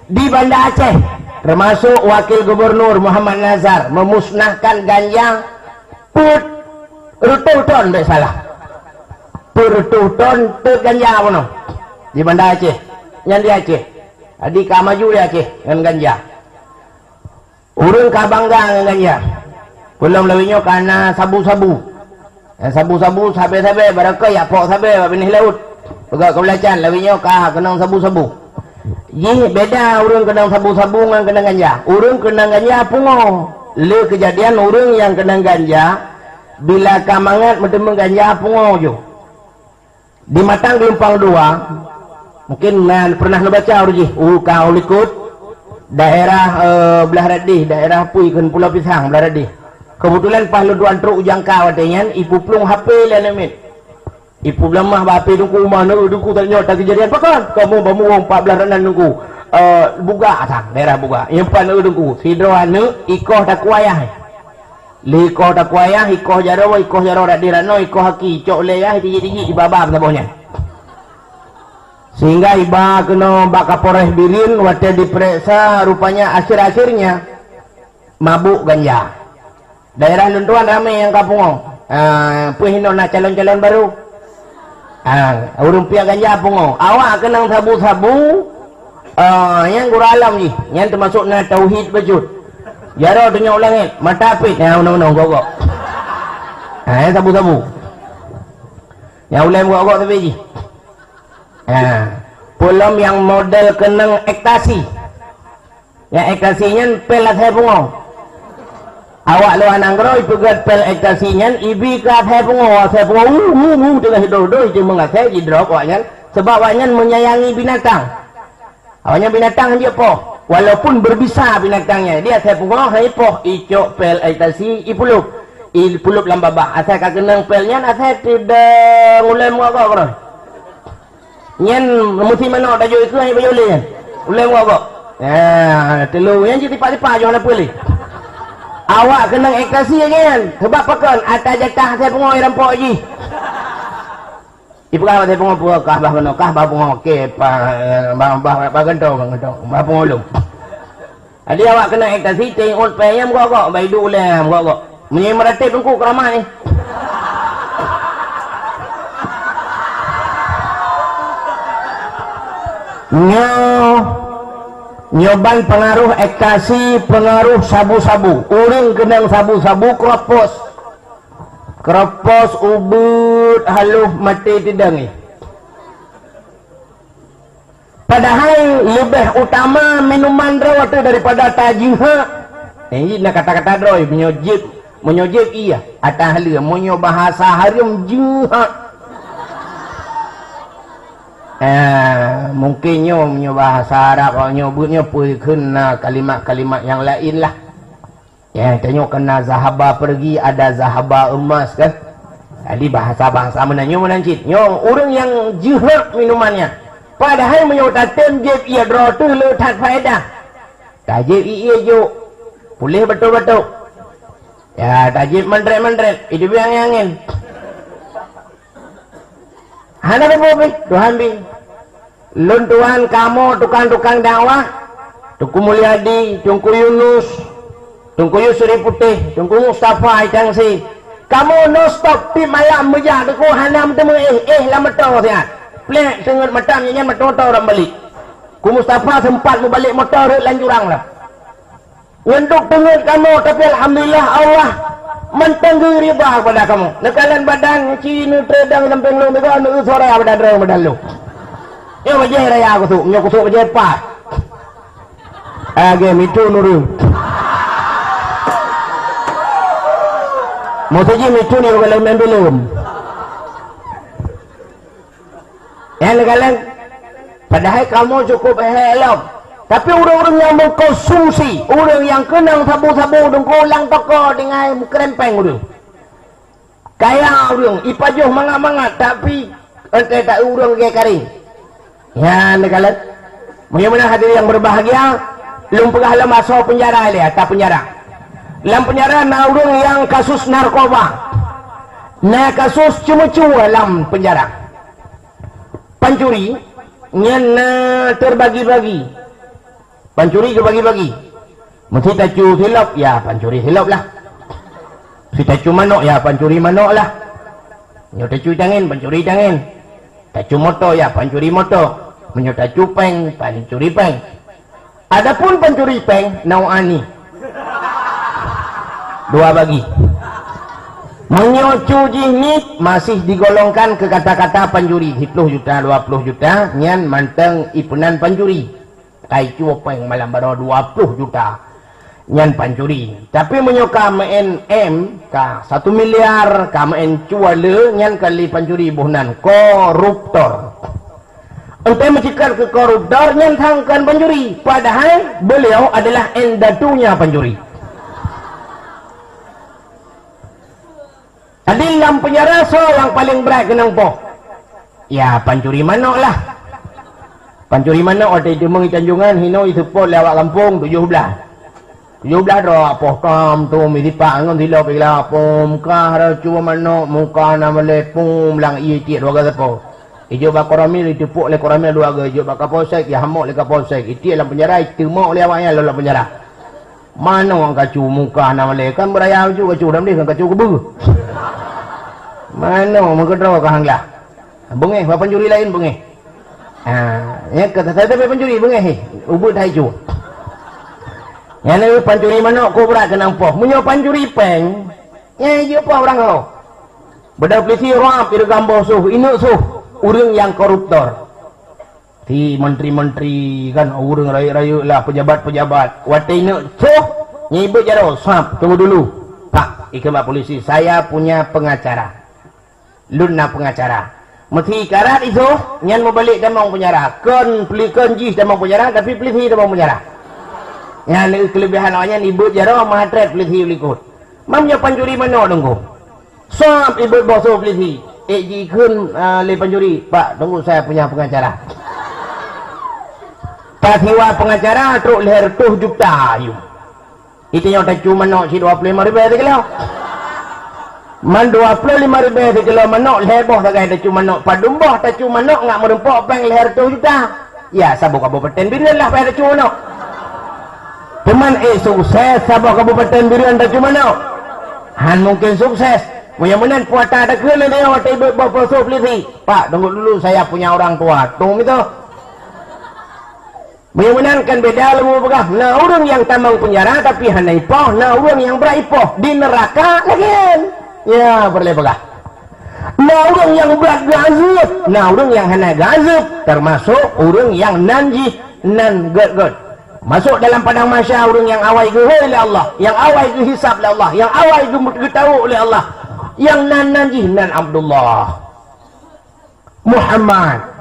di Banda Aceh, termasuk Wakil Gubernur Muhammad Nazar memusnahkan ganja peuet reutôh ton, bèk salah. Peuet reutôh ton teuk ganja bunoe di Banda Aceh. Nyan di Aceh. Jadi ka maju di Aceh ngon ganja. Ureueng ka bangga ngon ganja. Peulom lawét nyoe ka na sabu-sabu. Nyang sabu-sabu sabe-sabe, barangkapeue jak pok sabe bak binéh laôt. Peugah keu belacan, lawét nyoe ka keunong sabu-sabu. Jih beda ureueng keunong sabu-sabu ngon keunong ganja. Ureueng keunong ganja pungo. Le keujadian ureueng nyang keunong ganja, bila ka mangat meuteumé ganja pungo ju. Di Matang Geulumpang Dua, mungkin na pernah neubaca ureueng jih, u ka u likot, daerah, eh, Blah Radih, daerah pui kheun Pulo Pisang, Blah Radih. Keubeutulan paih lôn tuan trok u Jangka watèe nyan, ipeuplueng H P lé aneuk miet. Ipeuplueng mah bak H P, "Teungku, ma na eu Teungku, tanyoe takeujadian pakon? Kamoe bamuwong pat blaih ranan Teungku." Eh, Bugak sang, daerah Bugak. Nyang pat na eu Teungku, sidroe aneuk ikoh takue ayah. Lé ikoh takue ayah, ikoh jaroe, ikoh jaroe rak di ranoe, ikoh aki, icok lé ayah, tijik-tijik di baba saboh nyan. Sehingga iba keunoe bak Kapolres Bireuen, watèe dipeuriksa, rupanya akhir-akhirnya mabuk ganja. Daerah lôn tuan ramé nyang ka pungo. Ah, peue hinoe na calon-calon barô? Ah, ureueng piep ganja pungo. Awak keunong sabu-sabu, ah, nyan gura alam jih. Nyan teumasok na tauhid bacut. Jaroe tunyok u langét, mata pit, nyan unoe-unoe gok-gok. Ah, nyan sabu-sabu. Nyan ulèe gok-gok tapi jih. Ah, peulom nyang model keunong ekstasi. Nyang ekstasi nyan pil asai pungo. Awak luwa nanggroe ipeugèt pil ekstasi nyan ibi keu asai pungo, asai pungo, hu, hu, hu, teungoh sidroe-droe jiteumeung asai jidrop awaknyan, sabab awaknyan menyayangi binatang. Awaknyan binatang han jeuet poh, walaupun berbisa binatang nyan. Jadi asai pungo han ipoh, icok pil ekstasi, ipulop. Ipulop lam babah. Asai ka keunong pil nyan, asai teudong ulèe meugoe-goe keudroe. Nyan musim manok tajok ikeue hana pajoh lé nyan. Ulèe meugoe-goe. Ya, teulô nyan cit tipak-tipak jih hana peue lé. Awak keunong ekstasi lagèe nyan. Sabab pakon? Ata jatah asai pungo irampok jih. Ipeugah asai pungo peue kah bah keunoe, kah bah pungo, oke, pa, bah, bah, bah gantong, bah gantong, bah pungo lom. Jadi awak keunong ekstasi, teuingat pèng nyan meugoe-goe, bah iduek ulèe meugoe-goe. Meunyoe meuratéb teungku keuramat nyoe. Nyoe, nyoe ban peungaroh ekstasi, peungaroh sabu-sabu. Ureueng keunong sabu-sabu kropos. Kropos, ubeuet, haloh maté teudong jih. Padahai leubeh utama minuman droe teuh daripada tajeuhak. Eh, na kata-kata droe, meunyoe jieb, meunyoe jieb iya, ata haleue, meunyoe bahasa hareuem jeuhak. Eh, mungkin nyoe, meunyoe bahasa Arab, nyoe buet nyoe peue kheun na kalimat-kalimat nyang laén lah. Ya, tanyoe kan na zahaba pergi, ada zahaba emas kan. Jadi bahasa-bahasa meunan nyoe meunan cit. Nyoe ureueng nyang jeuhak minuman nyan. Padahai meunyoe tatem jieb ié droe teuh le that faedah. Tajieb ié jok. Puléh batuk-batuk. Ya, tajieb mandret-mandret. Itu biang angin. Hana teupeu pih, Tuhan pih. Lôn tuan kamoe tukang-tukang dakwah, Teungku Mulyadi, Teungku Yunus, Teungku Yusri Putéh, Teungku Mustafa Itangse. Kamoe non stop tiep malam meujak Teungku hana meuteumé éh, éh lam moto siat. Plek seungeut matam nyan moto-moto ram balek. Ku Mustafa seumpat meubalek moto rhot lam jurang lah. Nyan dok teungeut kamoe, tapi alhamdulillah Allah mantong geuriba kepada kamoe. Neukalon badan ci neuteudang sampéng lôn teuga, neueu suara badan droe badan lôn. Nyoe bajèe raya kusuk, nyoe kusuk bajèe paih. Lagèe mitu nurung. Meuseujid micu ni bukan lom bilem. Nyang neukalon, padahai kamoe cukup hék lom. Tapi ureuëng-ureuëng nyang mengkonsumsi, ureuëng nyang keunong sabu-sabu dungku lam toko dengan meukrempeng ureuëng. Kaya ureuëng, ipajoh mangat-mangat, tapi entée taeu ureuëng lagée karing. Nyan neukalon. Meunyoe meunan hadirin yang berbahagia, lôn peugah lom asoe peunjara ilée, ata peunjara. Lam peunjara na ureuëng nyang kasus narkoba. Na kasus ceumeucue lam peunjara. Pancuri nyan na terbagi-bagi. Pancuri geubagi-bagi. Meusi tacu silop, ya pancuri silop lah. Si tacu manok, ya pancuri manok lah. Nyoe tacu tangén, pancuri tangén. Tacu moto, ya pancuri moto. Meunyoe tacu péng, pancuri péng. Adapun pancuri péng, nau ani. Dua bagi. Meunyoe cu jih nit, masih digolongkan ke kata-kata pancuri, siploh juta, dua ploh juta, nyan mantong ipeunan pancuri. Kai cue péng malam baroe dua ploh juta. Nyan pancuri. Tapi meunyoe ka meu'en M, ka satu miliar, ka meu'en cue le, nyan ka lé pancuri boh nan koruptor. Entée meuceukat keu koruptor, nyan sang kon pancuri. Padahai beliau adalah indatunya pancuri. Jadi lam peunjara soe nyang paleng brat keunong poh? Ya pancuri manok lah. Pancuri manok watée teumong i Tanjongan, hinoe iseupôt lé awak gampông tujoh blaih. Tujoh blaih droe poh tom tom isipak ngon silop igla pom kah racu manok muka na malée pom lam ié tiek dua gasapo. Ijok bak koramil iteupok lé koramil dua ga, ijok bak kapolsek ihamok lé kapolsek, itiek lam peunjara iteumok lé awak nyan lom lam peunjara. Manok kacu muka na malée kan beuraya ju kacu dam deh kan kacu keubeuh. Manok meukeudroe ka hanglah. Beungéh bak pancuri laén beungéh. Ha, ya kata saya tapi pancuri beungéh hé. Ubeuet hai cu. Nyang pancuri manok kobra keunong poh. Meunyoe pancuri péng, nyang jeuet poh urang ho. Beudôh peulisi rab ireugam boh soh, ineuk soh ureuëng nyang koruptor. Si menteri-menteri kan ureuëng rayeuk-rayeuk lah pejabat-pejabat. Watée ineuk soh, nyang ibeuet jaroe sab tunggu dulu. Pak, ikheun bak polisi, saya punya pengacara. Lôn na pengacara. Meusi karat isoh, nyan meubalek tamong peunjara. Kon peuli kon jih tamong peunjara, tapi peulisi tamong peunjara. Nyan keulebihan awak nyan ibeuet jaroe meuhatret peulisi likot. Mam nyoe pancuri manok dongko. Sab ibeuet boh soh peulisi. Ék jikheun lé pancuri, "Pak, tunggu saya punya pengacara." Pasiwa pengacara trok lhée reutôh juta ayue. Itanyoe tacu manok si dua ploh lima ribée sikilo. Man dua ploh lima ribée sikilo manok lhée boh sagai tacu manok. Padum boh tacu manok ngat meurumpok péng lhée reutôh juta. Ya saboh kabupaten Bireuen lah payah tacu manok. Teuma ék sukses saboh kabupaten Bireuen tacu manok? Han mungken sukses. Meunyoe meunan puasa takheun lé nyoe watée ibeuet boh poso polisi. Pak, tunggu dulu saya punya orang tua. Tung itu. Meunyoe meunan kan beda lom peugah, na ureuëng nyang tamong peunjara tapi hana ipoh, na ureuëng nyang brat ipoh di neuraka lagée nyan. Ya, peureulée peugah. Na ureuëng nyang brat geuazeueb, na ureuëng nyang hana geuazeueb, teumasok ureuëng nyang nan jih nan gét-gét. Masok dalam padang mahsyar ureuëng nyang awai geuhôi lé Allah, nyang awai geuhisab lé Allah, nyang awai geu-, geutawök lé Allah, nyang nan nan jih nan Abdullah. Muhammad.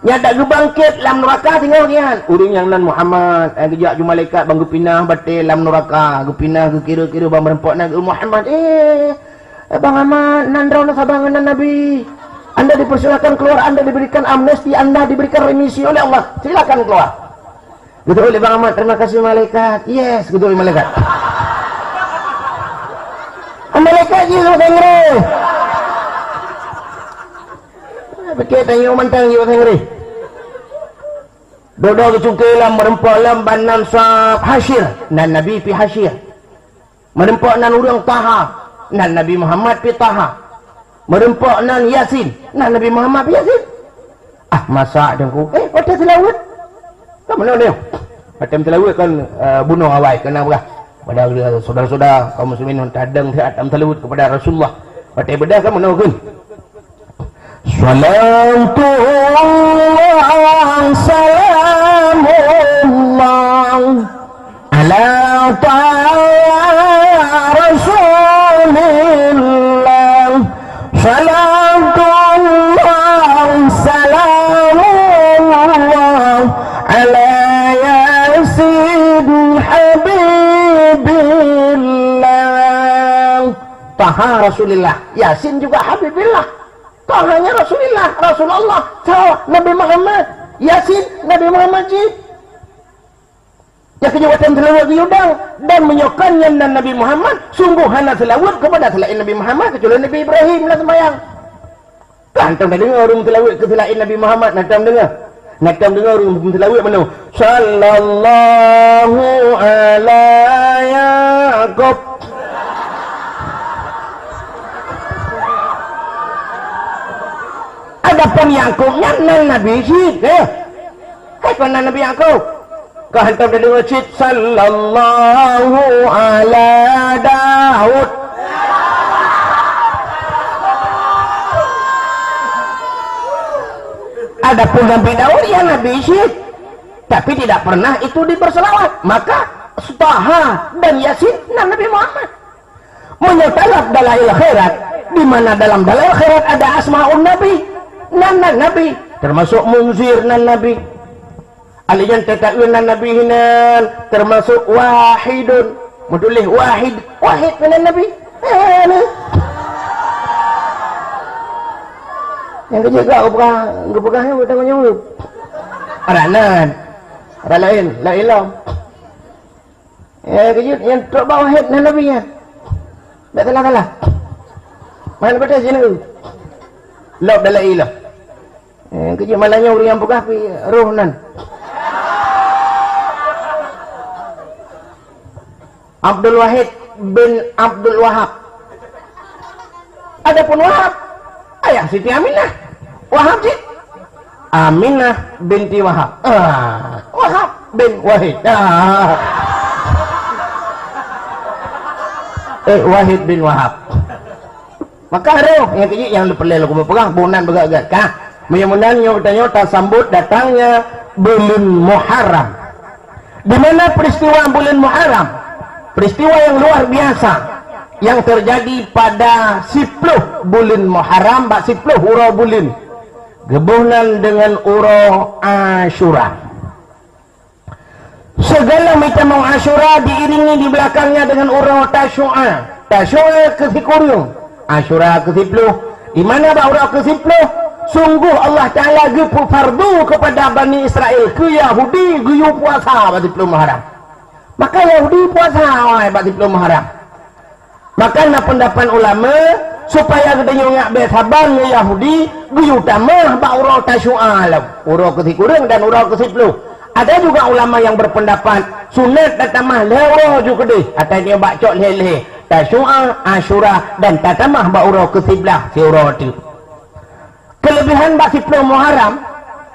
Nyang dak geubangket lam neuraka singoh nyan. Ureuëng nyang nan Muhammad, eh, geujak ju malaikat bang geupinah batée lam neuraka, geupinah geukira-kira bang meureumpok na geu Muhammad. Eh, eh, Bang Ahmad, nan droeneuh saban ngon nan Nabi. Anda dipersilakan keluar, Anda diberikan amnesti, Anda diberikan remisi oleh Allah. Silakan keluar. Geuteupeue lé Bang Ahmad, "Terima kasih malaikat." "Yes," geuteupeue lé malaikat. Malaikat jih geuteupeue. Pikée tanyoe mantong geuteupeue. Dodo geucungké lam meureumpok lam ban nan sab hasyir, nan Nabi pi hasyir. Meureumpok nan ureuëng Taha, nan Nabi Muhammad pi Taha. Meureumpok nan Yasin, nan Nabi Muhammad pi Yasin. Ah, masa Teungku, eh, watée seulaweuet. Kan meunoe nyoe. Watée seulaweuet kan, eh, bunoe awai keunan beurah. Pada saudara-saudara kaum muslimin nyang tadeng siat tam seulaweuet kepada Rasulullah. Watée bedah kan meunoe kan. Salatullah, salamullah, ala taha Rasulillah. Ha Rasulillah, Yasin juga Habibillah. Tohanya Rasulillah, Rasulullah. Toh Nabi Muhammad, Yasin Nabi Muhammad jih. Nyang keujeuet watèe seulaweuet geuyue dang, dan meunyoe kon nyan nan Nabi Muhammad, sungguh hana seulaweuet keupada seulaén Nabi Muhammad, keucuali Nabi Ibrahim lam seumayang. Ka hantom tadeungoe ureueng seulaweuet keu seulaén Nabi Muhammad, na tom deungoe. Na tom deungoe ureueng seulaweuet meunoe, "Sallallahu ala Yaqub." Adapun Yakub nyan nan Nabi cit, eh. Hai kon nan Nabi Yakub. Ka hantom tadeungoe cit, "Sallallahu ala Daud." Adapun Nabi Daud, ya Nabi cit. Tapi tidak pernah itu diberselawat. Maka Taha dan Yasin nan Nabi Muhammad. Meunyoe talat dalail khairat, di mana dalam dalail khairat ada asmaun nabi, nan-nan nabi, termasuk Munzir nan nabi. Alèh nyan tataeun nan nabi hinan, termasuk Wahidun. Meutuléh Wahid, Wahid nan nabi. Eh, ni. Nyang keujeuet ka geupeugah, geupeugah nyan beutanggung jaweueb. Adak nan, adak laén, laén lom. Eh, keujeuet nyang trok bak Wahid nan nabi nyan. Bèk salah-salah. Man beutôi sineuk. Lop dalam ilah. Eh, keujeuet malam nyoe ureueng nyang peugah pi roh nan. Abdul Wahid bin Abdul Wahab. Adapun Wahab, ayah Siti Aminah. Wahab cit. Aminah binti Wahab. Ah, Wahab bin Wahid. Ah. Eh, Wahid bin Wahab. Maka roh nyang keujeuet nyang peureulèe lôn peugah, boh nan beugét-gét ka. Meunyoe meunan nyoe geutanyoe tasambot datangnya buleuen Muharram. Di mana peristiwa buleuen Muharram? Peristiwa yang luar biasa yang terjadi pada siploh buleuen Muharram, bak siploh uroe buleuen. Geuboh nan deungon uroe Asyura. Segala macam Asyura diiringi di belakangnya dengan uroe Tasyu'a. Tasyu'a keu sikureueng, Asyura keu siploh. Di mana bak uroe keu siploh, sungguh Allah Taala geupeufardu kepada Bani Israel, keu Yahudi, geuyue puasa bak siploh Muharram. Maka Yahudi puasa awai bak siploh Muharram. Maka na peundapat ulama, supaya geutanyoe nyak bèk saban ngon Yahudi, geuyue tamah bak uroe Tasyu'a lom, uroe keu sikureueng dan uroe keu siploh. Ada juga ulama yang berpendapat, sunat tatamah lhèe uroe ju keudeh, atawa nyoe bak cok lhèe-lhèe, Tasyu'a, Asyura, dan tatamah bak uroe keu siblaih siuroe teuk. Keulebihan bak siploh Muharram,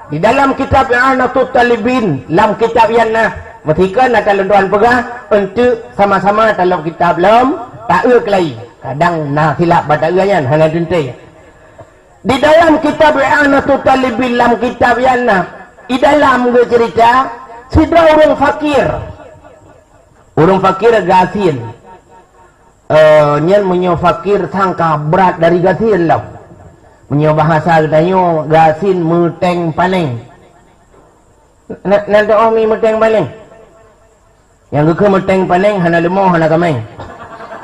di dalam kitab I'anatut Talibin, lam kitab nyan na, meusikan ata lôn tuan peugah, eunteuk sama-sama talom kitab lom, taeu keulai. Kadang na silap bak taeu nyan, hana teuntèe. Di dalam kitab I'anatut Talibin, lam kitab nyan na, di dalam geuceurita, sidroe ureueng fakir. Ureueng fakir gasien. Eh, nyan meunyoe fakir sang ka brat dari gasien lom. Meunyoe bahasa geutanyoe, gasien meuteng paneng. Na, na teu'oh mi meuteng paneng? Nyang geukheun meuteng paneng hana leumo, hana kaméng.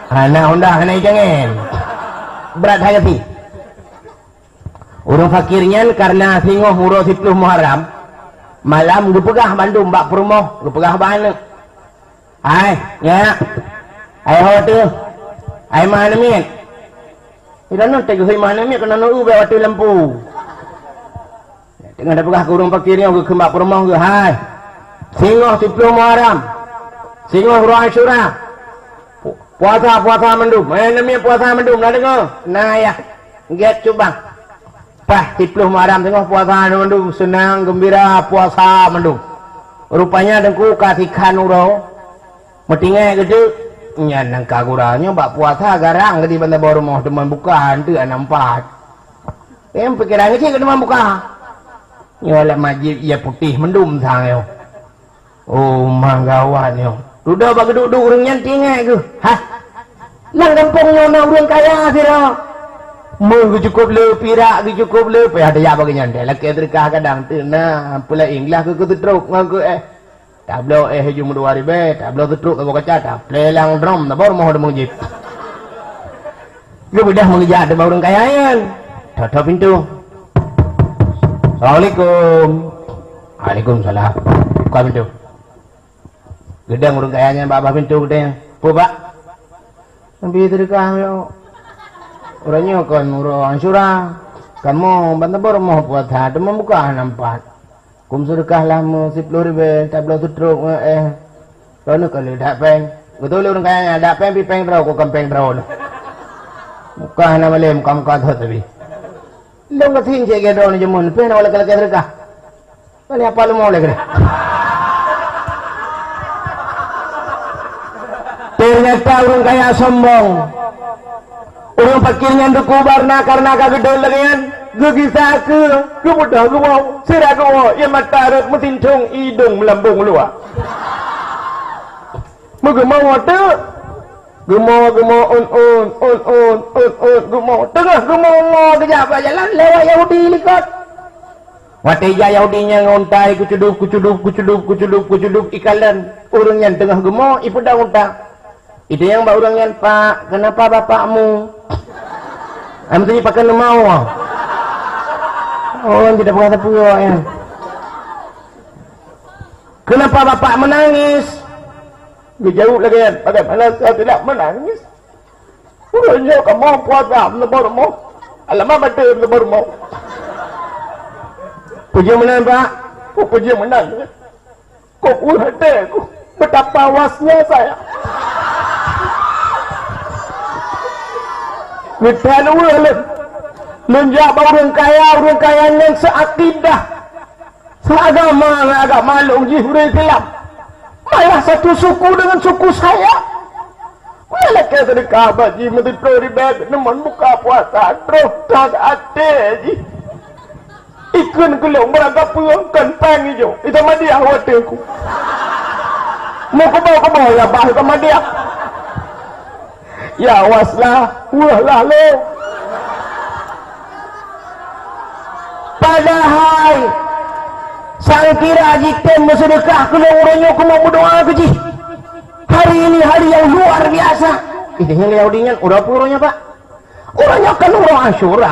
Hana honda, hana icangén. Brat hai gasien. Ureueng fakir nyan kareuna singoh uroe siploh Muharram, malam geupeugah bandum bak peurumoh, geupeugah bak aneuk. Hai, nyak. Hai ho teuh. Hai ma aneuk miet. Di dalam teuh geuhôi ma aneuk miet keunoe neu bèk watèe lampu. Teungoh tapeugah keu ureueng fakir nyoe geukheun bak peurumoh geuh, hai. Singoh siploh Muharram. Singoh uroe Asyura. Pu-, puasa, puasa mandum. Eh, aneuk miet puasa mandum, na deungoe? Na yah. Gèt cut bang. Paih siploh Muharram teungoh puasa mandum, seunang geumbira puasa mandum. Rupanya teungku ka sikhan uroe, meutinggai geuteuk, nyan nyang ka gura nyoe bak puasa garang geuh di bansaboh rumoh teuma buka eunteuk hana meupat. Em, pikiran geuh cit keu teuma buka. Nyoe lam masjid ie putéh mandum sang nyoe. Oh, mang gawat nyoe. Dudoe bak geuduek-duek ureueng nyan tinggai geuh. Hah? Lam gampông nyoe na ureueng kaya sidroe. Meu geucukôp le, pirak geucukôp le, payah tajak bak geuh nyan. Lakèe seudeukah kadang teuk na, peulaén glah keu keutrok ngon keu eh. Tabloe eh ju meudua ribèe, tabloe keutrok saboh kaca, taplè lam drom, saboh rumoh deungon jih. Geubeudôh meugeujak teuma ureuëng kaya nyan. Thot-thot pintoe. "Assalamualaikum." "Waalaikumsalam." Buka pintoe. Geudong ureuëng kaya nyan bak babah pintoe geudong. "Peue, Pak?" "Neubi seudeukah, yo. Uroe nyoe kon uroe Asyura. Kamoe ban saboh rumoh puasa, teuma buka hana meupat. Kum seudeukah lah meusiplôh ribèe, tabloe seutrok, eh. Droeneuh ka lheueh that péng." Geutôi lé ureuëng kaya nyan, "That péng pih péng droe, kon péng droeneuh." Muka hana malém, muka-muka thot tapi. Lôn gasien cit lagèe droeneuh jameun, pih na lakèe-lakèe seudeukah. Ngon apa leumo lé keudeh? Ternyata ureuëng kaya sombong. Ureuëng fakir nyan teukubar na kareuna ka geudong lagèe nyan, geugisa keu, geubeudôh geuwoe, sira geuwoe, ie mata rhot meusintong, idong meulambong luwa. Meugeumoe teuk. Geumoe, geumoe, un, un, un, un, un, un, geumoe. Teungoh geumoe-moe geujak bak jalan, lewat Yahudi likot. Watèe jak Yahudi nyan ngon unta, kucudub, kucudub, kucudub, kucudub, kucudub, ikalon. Ureuëng nyan teungoh geumoe, ipeudong unta. Itanyong bak ureuëng nyan, "Pak, kenapa bapakmu?" Am tadi pakai nama Allah. Oh, tidak pernah tepuh ya. "Kenapa bapak menangis?" Geujaweueb lagèe nyan, "Bagaimana saya tidak menangis? Uroe nyoe kamoe puasa meuleubor rumoh. Alamak, maté meuleubor rumoh." "Peue jeuet meunan, Pak?" "Oh, peue jeuet meunan? Kok uroe teuh, betapa wasnya saya." Meutan uroe lôn. Lôn jak bak ureuëng kaya, ureuëng kaya nyan seuakidah. Seagama ngon agama lôn jih ureuëng Islam. Malah satu suku dengan suku saya. Malah lakèe seudeukah bak jih meusiploh ribèe, neumon buka puasa, troh that até jih. Ikheun keu lôn, barangkapeue kon péng ijo, itamadiah watèe ku. Meukeubah-keubah ya bah itamadiah. Ya waslah, weueh lah lé. Padahai, sang kira jitem meuseudeukah keu lôn uroe nyoe keuneuk meudoa keu jih. Hari ini hari yang luar biasa. Ih, nyan Yahudi nyan, uroe peue uroe nyoe, Pak? Uroe nyoe kan uroe Asyura.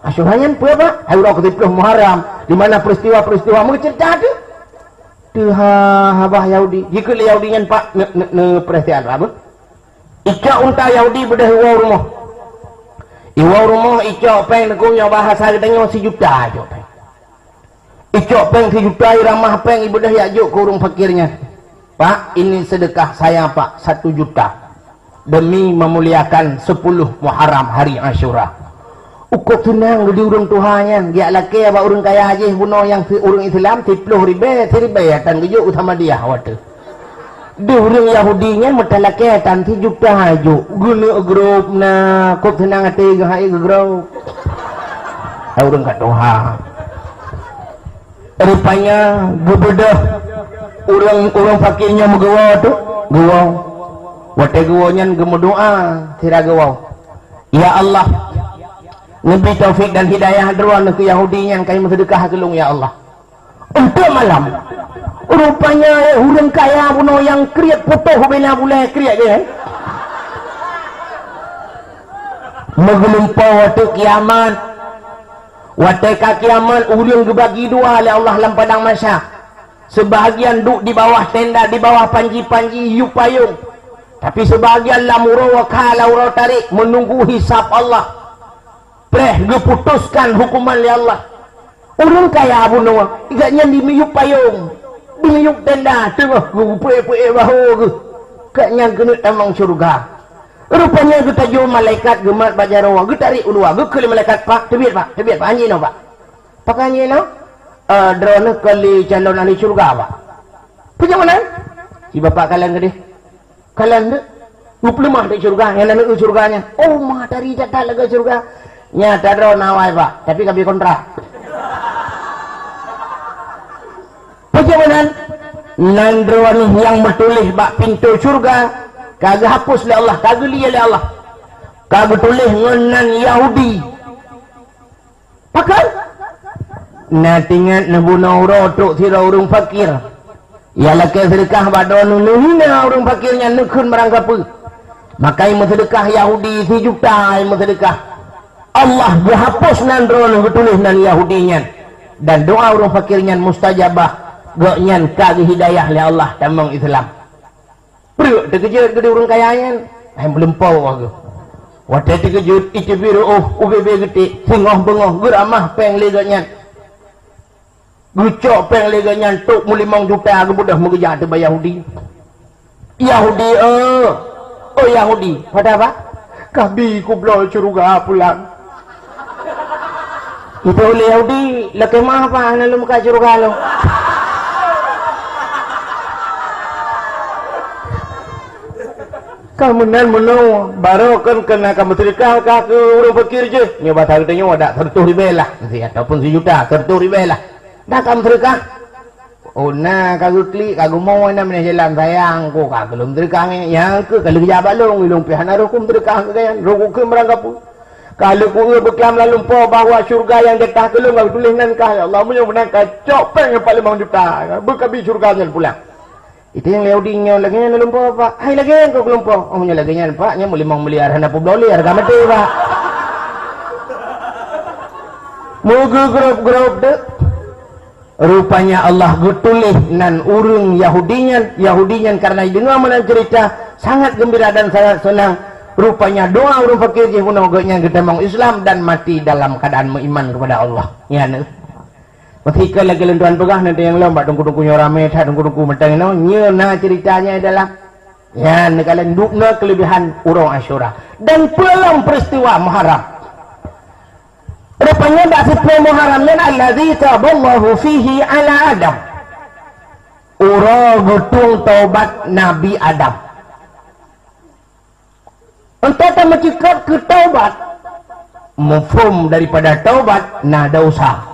Asyura nyan peue, Pak? Hai uroe keusiplôh Muharram, di mana peristiwa-peristiwa meuceurita teuh. Teuha babah Yahudi. Jikheun lé Yahudi nyan, Pak, ne-, ne-, neupeurhatikan, Pak, beuh. Icok unta Yahudi beudôh iwoe rumoh. Iwoe rumoh, icok péng, neukheun nyoe bahasa geutanyoe sijuta icok péng. Icok péng sijuta, iramah péng, ibeudôh ijak jok keu ureuëng fakir nyan. "Pak, ini sedekah saya, Pak, satu juta. Demi memuliakan sepuluh Muharram, hari Asyura." Ukôb seunang di ureuëng tuha nyan, geujak lakèe bak ureuëng kaya jih bunoe nyang si-, ureuëng Islam, siplôh ribèe, siribèe tan geujok u Samadiyah watèe. Di ureuëng Yahudi nyan meutalakèe tan sijuta jok. Geuneuk grôp na, kôb seunang até geuhai geugrôp. Hai ureuëng ka tuha. Rupanya geubeudôh ureuëng, ureuëng fakir nyan meugeuwoe tu, geuwoe. Watèe geuwoe nyan geumeudoa sira geuwoe, "Ya Allah, neubi taufik dan hidayah droeneuh keu Yahudi nyang ka meuseudeukah keu lôn, ya Allah." Untôk malam, rupanya ureuëng kaya bunoe nyang kriet putôh bina bulèe kriet jih, eh? Meugeulumpoe watèe kiamat. Watèe ka kiamat, ureuëng geubagi dua lé Allah lam padang mahsyar. Seubahagian duek di bawah tenda, di bawah panji-panji yub payong. Tapi seubahagian lam uroe kha, lam uroe tarek, meununggu hisab Allah. Preh geuputoskan huköman lé Allah. Ureuëng kaya bunoe, gobnyan di miyub payong, di miyub tenda, teungoh geupeuék-peuék bahô geuh. Gobnyan keuneuk tamong syeuruga. Rupanya geutajok malaikat geumat bak jaroe, geutarek u luwa, geukheun lé malaikat, "Pak, teubiet, Pak, teubiet, Pak, hanjeuet inoe, Pak." "Pakon hanjeuet inoe?" "Eh, droeneuh kon lé calon ahli syeuruga, Pak." "Peue jeuet meunan?" "Ci bapak kalon keudeh." Kalon deuek, geupeuleumah di syeuruga, nyang na neu syeuruga nyan. Oh, matahari that-that lagèe syeuruga. Nyata droe na awai, Pak, tapi ka bri kontrak. Peue jeuet meunan? Nan droeneuh nyang meutuléh bak pintoe syeuruga ka geuhapus lé Allah, ka geulie lé Allah. Ka geutuléh ngon nan Yahudi. Pakon? Na teuingat neubunoe uroe trok sidroe ureuëng fakir. Nyang lakèe seudeukah bak droeneuh, neuhina ureuëng fakir nyan, neukheun barangkapeue. Maka nyang meuseudeukah Yahudi sijuta nyang meuseudeukah, Allah geuhapus nan droeneuh geutuléh nan Yahudi nyan, dan doa ureuëng fakir nyan mustajabah, gobnyan ka geuhidayah lé Allah tamong Islam. Pruet teukeujot geude ureuëng kaya nyan, hai meulumpoe geuh. Watée teukeujot, icubit reuôh, ubé-bé geutik, singoh beungoh, geuramah péng lé gobnyan. Geucok péng lé gobnyan, trok meulimong juta geubeudôh meugeujak ateueh bak Yahudi. Yahudi, eh, oh Yahudi, pada apa? Kabi kubloe syeuruga pulang. Itu oleh Yahudi, lakée meuah apa hana lôn muka syeuruga lôn. Ka meunan meunoe, barô kon keunan ka meuseudeukah ka keu ureuëng fakir jih. Nyoe basa geutanyoe adak seureutôh ribée lah, si ataupun sijuta, seureutôh ribée lah. Dak ka meuseudeukah. Oh, na ka geuklik, ka geumoe na meunyoe jalan sayang, ko ka geulom meuseudeukah nge. Nyang keu ka lheueh jak bak lôn, ilôn pih hana roh ku meuseudeukah keu gobnyan, roh ku keu meurang kapeue. Ka lheueh ku eu beuklam lam lumpoe bahwa syeuruga nyang jatah keu lôn ka geutuléh nan kah, ya Allah, meunyoe meunan ka cok péng nyang pat limong juta, beukabi syeuruga nyan pulang. Itu nyang Yahudi nyoe lagée nyan lumpoe, Pak. Hai lagée nyan kok lumpoe. Oh, meunyoe lagée nyan, Pak, nyan meulimong miliar hana peubloe lé hareuga maté, Pak. Meugeugrop-grop deuek. Rupanya Allah geutuléh nan ureuëng Yahudi nyan, Yahudi nyan karena jideungoe meunan ceurita, sangat geumbira dan sangat seunang. Rupanya doa ureuëng fakir jih bunoe gobnyan geutamong Islam dan mati dalam keadaan meuiman kepada Allah. Nyan. Meusikan lagée lôn tuan peugah, na teunyang lom bak teungku-teungku nyoe ramé that, teungku-teungku mantong inoe, nyoe na ceurita nyan dalam. Nyan neukalon dubnoe keuleubehan uroe Asyura. Dan peue lom peuristiwa Muharram. Rupanya bak siplôh Muharram nyan allazi taballahu fihi ala Adam. Uroe geutueng taubat Nabi Adam. Entah tameucikap keu taubat. Mufhum daripada taubat na dosa.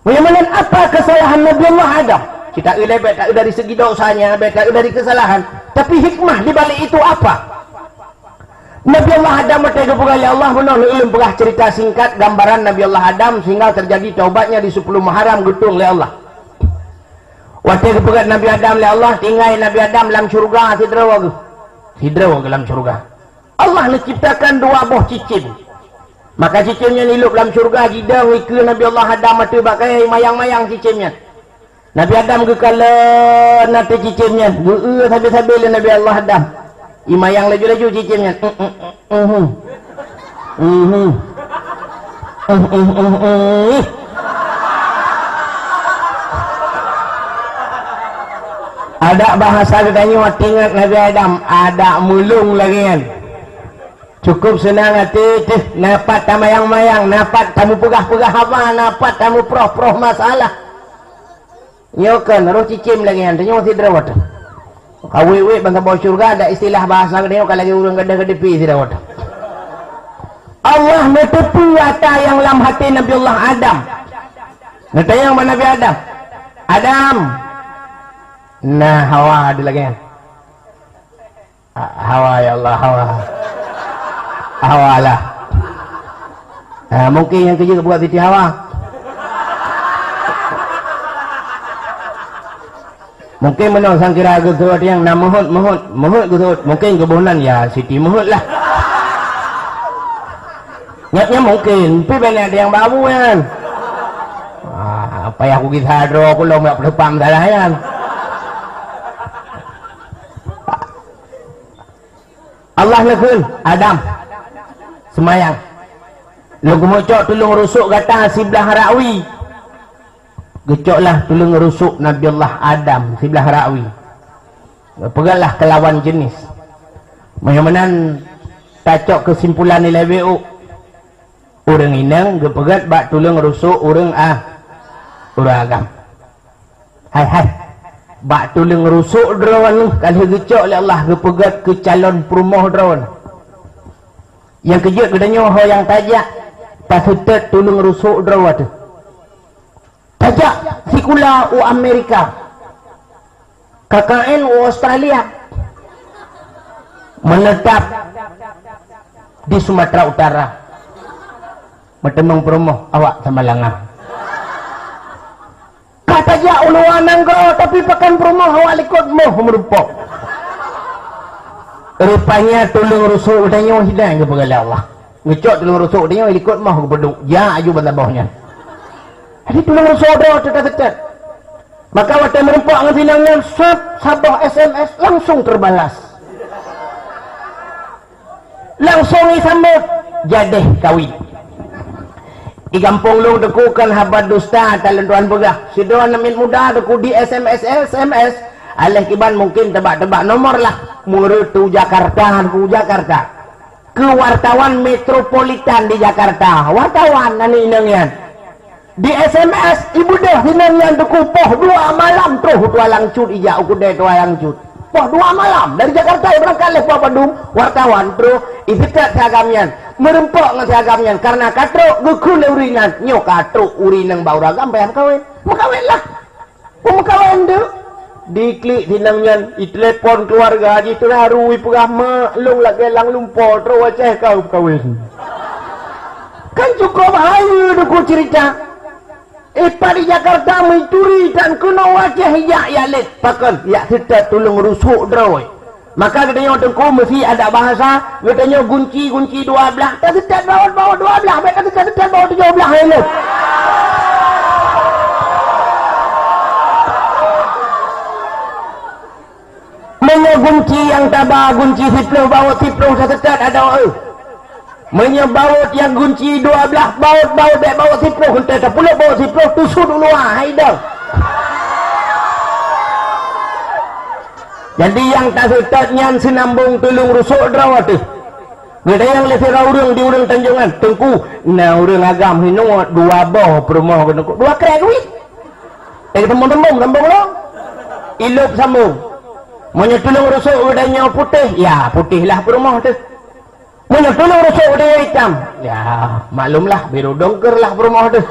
Meunyoe meunan apa kesalahan Nabi Allah Adam? Kita ilée bèk taeu dari segi dosanya, bèk taeu dari kesalahan. Tapi hikmah di balik itu apa? Nabi Allah Adam watée geupeugah lé Allah, meunoe ulôn peugah cerita singkat gambaran Nabi Allah Adam sehingga terjadi taubatnya di sepuluh Muharram geutueng lé Allah. Watée geupeugét Nabi Adam lé Allah, tinggai Nabi Adam lam syeuruga sidroe geuh. Sidroe geuh lam syeuruga. Allah neuciptakan dua boh cicém. Maka cicém nyan ilôb lam syeuruga, jidong ikeue Nabi Allah Adam ateueh bak kayée, imayang-mayang cicém nyan. Nabi Adam geukalon ateueh cicém nyan, geueu sabe-sabe lé Nabi Allah Adam. Imayang laju-laju cicém nyan. Mhm. Mhm. Mhm, mhm, mhm. Adak bahasa geutanyoe teuingat Nabi Adam, adak mulông lagée nyan. Cukup seunang até teuh, na pat tamayang-mayang, na pat tameupeugah-peugah haba, na pat tameuproh-proh masalah. Nyoe kon roh cicém lagée nyan, tanyoe sidroe teuh. Ka wék-wék ban saboh syeuruga, ada istilah bahasa geutanyoe ka lagée ureuëng gadôh-gadôh pi sidroe teuh. Allah neuteupeue ata nyang lam até Nabi Allah Adam. Neutanyong bak Nabi Adam, "Adam." Nah, Hawa ada lagée nyan. Ah, Hawa, ya Allah, Hawa. Hawa lah. Ah, mungkin nyang keujeuet buat Siti Hawa. Mungkin meunoe sangkira geuseuôt nyang na meuhôt, meuhôt, meuhôt geuseuôt. Mungkin geuboh nan ya Siti Meuhôt lah. Nyak nyan mungkin, tapi banyak ada nyang babu nyan. Ah, payah kugisa droe ku lom yak peuleumpang salah nyan. Allah neukheun, "Adam, seumayang. Lôn keumeung cok tuleueng rusok gata siblah rakwi." Geucoklah tuleueng rusok Nabi Allah Adam siblah rakwi. Geupeugötlah keu lawan jeunèh. Meunyoe meunan tacok keusimpulan ilée W O. Ureuëng inong geupeugöt bak tuleueng rusok ureuëng a-, ureuëng agam. Hai, hai. Bak tuleueng rusok droe nyoe ka lheueh geucok lé Allah geupeugöt keu calon peurumoh droe nyoe. Nyang keujeuet geutanyoe ho nyang tajak paseutôt tuleueng rusok droe teuh. Tajak sikula u Amerika, K K N u Australia, menetap di Sumatera Utara, meuteumong peurumoh awak Samalanga. Ka tajak u luwa nanggroe, tapi pakon peurumoh awak likot moh meurumpok. Rupanya tuleueng rusok geutanyoe hidang geupeugah lé Allah. Geucok tuleueng rusok geutanyoe likot moh geupeuduek. Jak aju ban saboh nyan. Jadi tuleueng rusok droe teuka teutet. Maka watée meureumpok ngon sinang nyan, sab saboh S M S langsung terbalas. Langsung isambot, jadeh kawin. Di gampông lôn Teungku kon haba dusta, talon tuan peugah. Sidroe aneuk miet muda Teungku di S M S, S M S. Aléh kiban mungkin teuba-teuba nomor lah. Meureutu Jakarta, Teungku, Jakarta. Keu wartawan metropolitan di Jakarta. Wartawan aneuk inong nyan. Di S M S, ibeudôh sinong nyan Teungku poh dua malam troh u Tualang Cut ijak u keudè Tualang Cut. Poh dua malam, dari Jakarta ibeurangkat lé poh padum, wartawan troh, iseutôt si agam nyan, meureumpok ngon si agam nyan, kareuna ka trok geukheun lé ureueng nyan, nyoe ka trok ureueng nyang ba ureueng agam payah meukawen. Meukawen lah. Peumeukawen deuek, diklik sinong nyan, itelepon keuluwarga jih teuharu, ipeugah, "Mak, lôn lagèe lam lumpoe, troh u Aceh ka meukawen." Kan cukôp hayeue Teungku ceurita. Eh, pat di Jakarta meuturi tan keunoe u Aceh jak, jak lét. Pakon? Jak seutôt tuleueng rusok droe. Maka geutanyoe Teungku meusi adak bahasa, geutanyoe gunci, gunci dua blaih, taseutôt bawot, bawot dua blaih, bèk taseutôt, seutôt bawot tujoh blaih, hai lôn. Meunyoe gunci nyang taba gunci siploh, bawot siploh taseutôt adak, eh. Meunyoe bawot nyang gunci dua blaih, bawot, bawot bèk bawot siploh, eunteuk tapulop bawot siploh, tusut u luwa, hai dong. Jadi nyang taseutôt nyan seunambong tuleueng rusok droe teuh. Geutanyong lé sidroe ureueng di ureueng Tanjongan, "Teungku, na ureueng agam hinoe dua boh peurumoh keu Teungku, dua krèk keubiet." Eh, teumbong-teumbong, sambong lom. Ilop sambong. Meunyoe tuleueng rusok geutanyoe putéh, ya, putéh lah peurumoh teuh. Meunyoe tuleueng rusok geutanyoe itam, ya, maklum lah, biru dongker lah peurumoh teuh.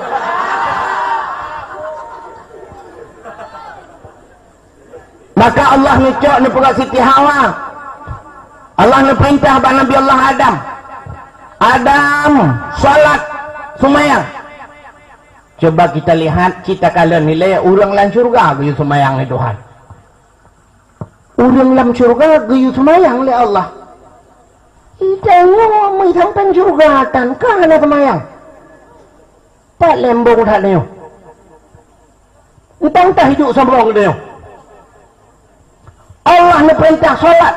Maka Allah neucok neupeugah Siti Hawa. Allah neupeurintah bak Nabi Allah Adam. "Adam, salat, seumayang." Coba kita lihat, cita kalian nilai ureueng lam syurga geuyue seumayang lé Tuhan. Ureueng lam syurga geuyue seumayang lé Allah. Itanyoe meusampéng syurga tan ka hana seumayang. Pat lembong that nyoe. Entang tah hidup saboh geutanyoe. Allah neupeurintah salat.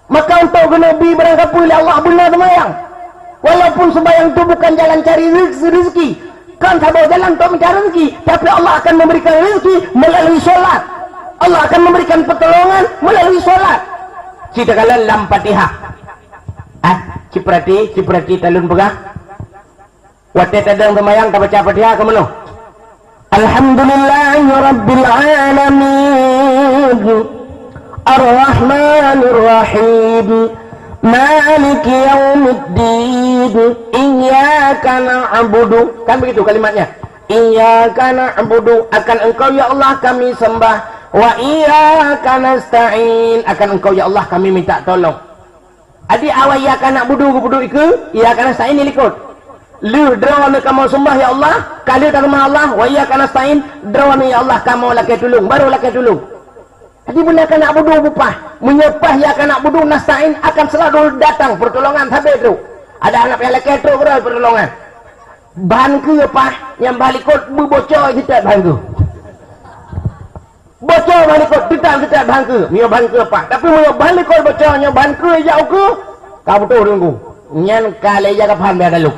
Maka untuk geuneuk bi barang kapeue lé Allah beuna seumayang. Walaupun seumayang tu bukan jalan cari rez-, rezeki, kan saboh jalan untuk mencari rezeki, tapi Allah akan memberikan rezeki melalui salat. Allah akan memberikan pertolongan melalui salat. Cita kalian lam Fatihah. Ah, ciprati, ciprati talon peugah. Watée tadong seumayang tabaca Fatihah keu meunoe, "Alhamdulillahirabbil alamin. Arrahmanirrahim. Maliki yaumiddin. Iyyaka na'budu." Kan begitu kalimatnya. "Iyyaka na'budu, akan Engkau ya Allah kami sembah. Wa iyyaka nasta'in, akan Engkau ya Allah kami minta tolong." Jadi, awai iyyaka na'budu geupeuduek ikeue, iyyaka nasta'in di likot. Lheueh droeneuh kamoe seumbah, ya Allah, ka lheueh taseumah Allah, wa iyyaka nasta'in, droeneuh, ya Allah, kamoe lakée tulông, barô lakée tulông. Jadi, beuna ka na'budu beupah. Meunyoe pah iyyaka na'budu, nasta'in akan selalu datang pertolongan sabe trok. Ada aneuk nyang lakée trok keudroe pertolongan. Ban keue pah, nyang ban likot beuboco jiteuet ban keue. Boco ban likot, teutab-teutab ban keue. Meunyoe ban keue pah. Tapi meunyoe ban likot boco, nyoe ban keue ijak u keue, ka beutôi Teungku. Nyan ka lé ija kaphan biasa lom.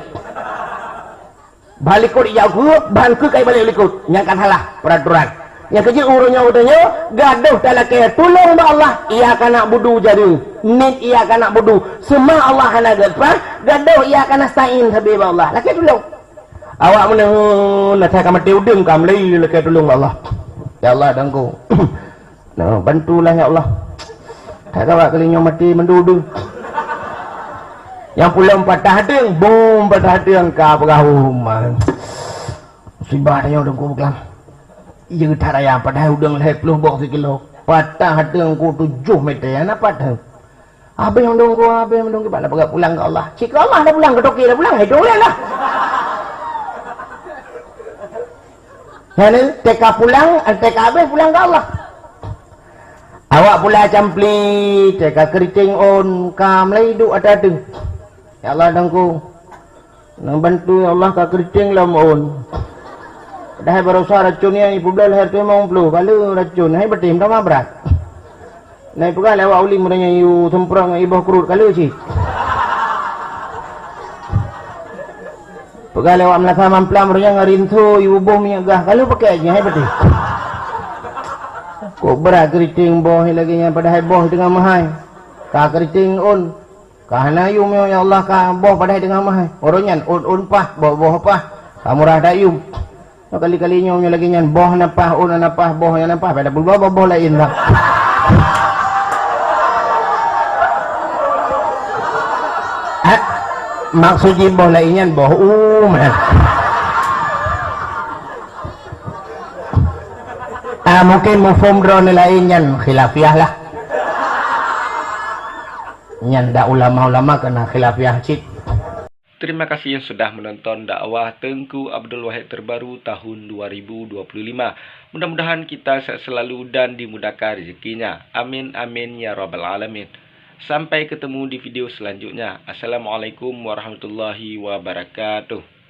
Ban likot ijak u keue, ban keue ka ibalek likot. Nyan ka salah peraturan. Nyang keujeuet uroe nyoe geutanyoe, gadoh talakée tulông bak Allah, iyyaka na'budu jareung. Niet iyyaka na'budu. Seumah Allah hana geupeugah, gadoh iyyaka nasta'in sabe bak Allah. Lakée tulông. Awak meunan, na that ka maté udeueng ka meulayeue lakée tulông bak Allah. Ya Allah, Teungku. Nah, bantulah ya Allah. That ka awak kali nyoe maté mandum udeueng. Nyang pulang patah deueng, bom patah deueng ka peugah, "Oh, man. Musibah tanyoe Teungku beukeulaih." Iya that raya padahai udeueng lhée ploh boh sikilo. Patah deueng ku tujoh meter, na patah. Habéh mandum ku, habéh mandum ku, bak na peugah pulang keu Allah. Cit keu Allah dah pulang, keu toke dah pulang, hai dong lah. Nyan, teuka pulang, teuka habéh pulang keu Allah. Awak pula campli, teuka keriting ôn, ka meulai duek ata teuh. Ya Allah, Teungku, neubantu, ya Allah, ka keriting lom ôn. Padahai barosa racun nyan ipeubloe lhèe reutôh limong ploh, ka le racun, hai beutém, tamah brat. Nai peugah lé awak ulim uroe nyan yue seumprot ngon iboh keurot ka le cit. Peugah lé awak meulasa mamplam uroe nyan ngon rinso yue boh minyeuk gah ka le pakèk jih hai beutém. Kok brat keriting boh lagèe nyan padahai boh teungoh meuhai. Ka keriting ôn. Ka hana yum nyoe, ya Allah, ka boh padahai teungoh meuhai. Uroe nyan ôn-ôn paih, boh-boh paih. Ka murah that yum. Nyoe kali-kali nyoe, nyoe lagèe nyan, boh na paih, ôn na paih, boh na paih, pada peureulèe boh, boh laén dah. Ah, maksud jih boh laén nyan boh u meunan. Ah, mungkin mufhum droeneuh laén nyan khilafiah lah. Nyan dak ulama-ulama keunan khilafiah cit. Terima kasih yang sudah menonton dakwah Teungku Abdul Wahid terbaru tahun dua ribu dua puluh lima. Mudah-mudahan kita sehat selalu dan dimudahkan rezekinya. Amin, amin, ya rabbal alamin. Sampai ketemu di video selanjutnya. Assalamualaikum warahmatullahi wabarakatuh.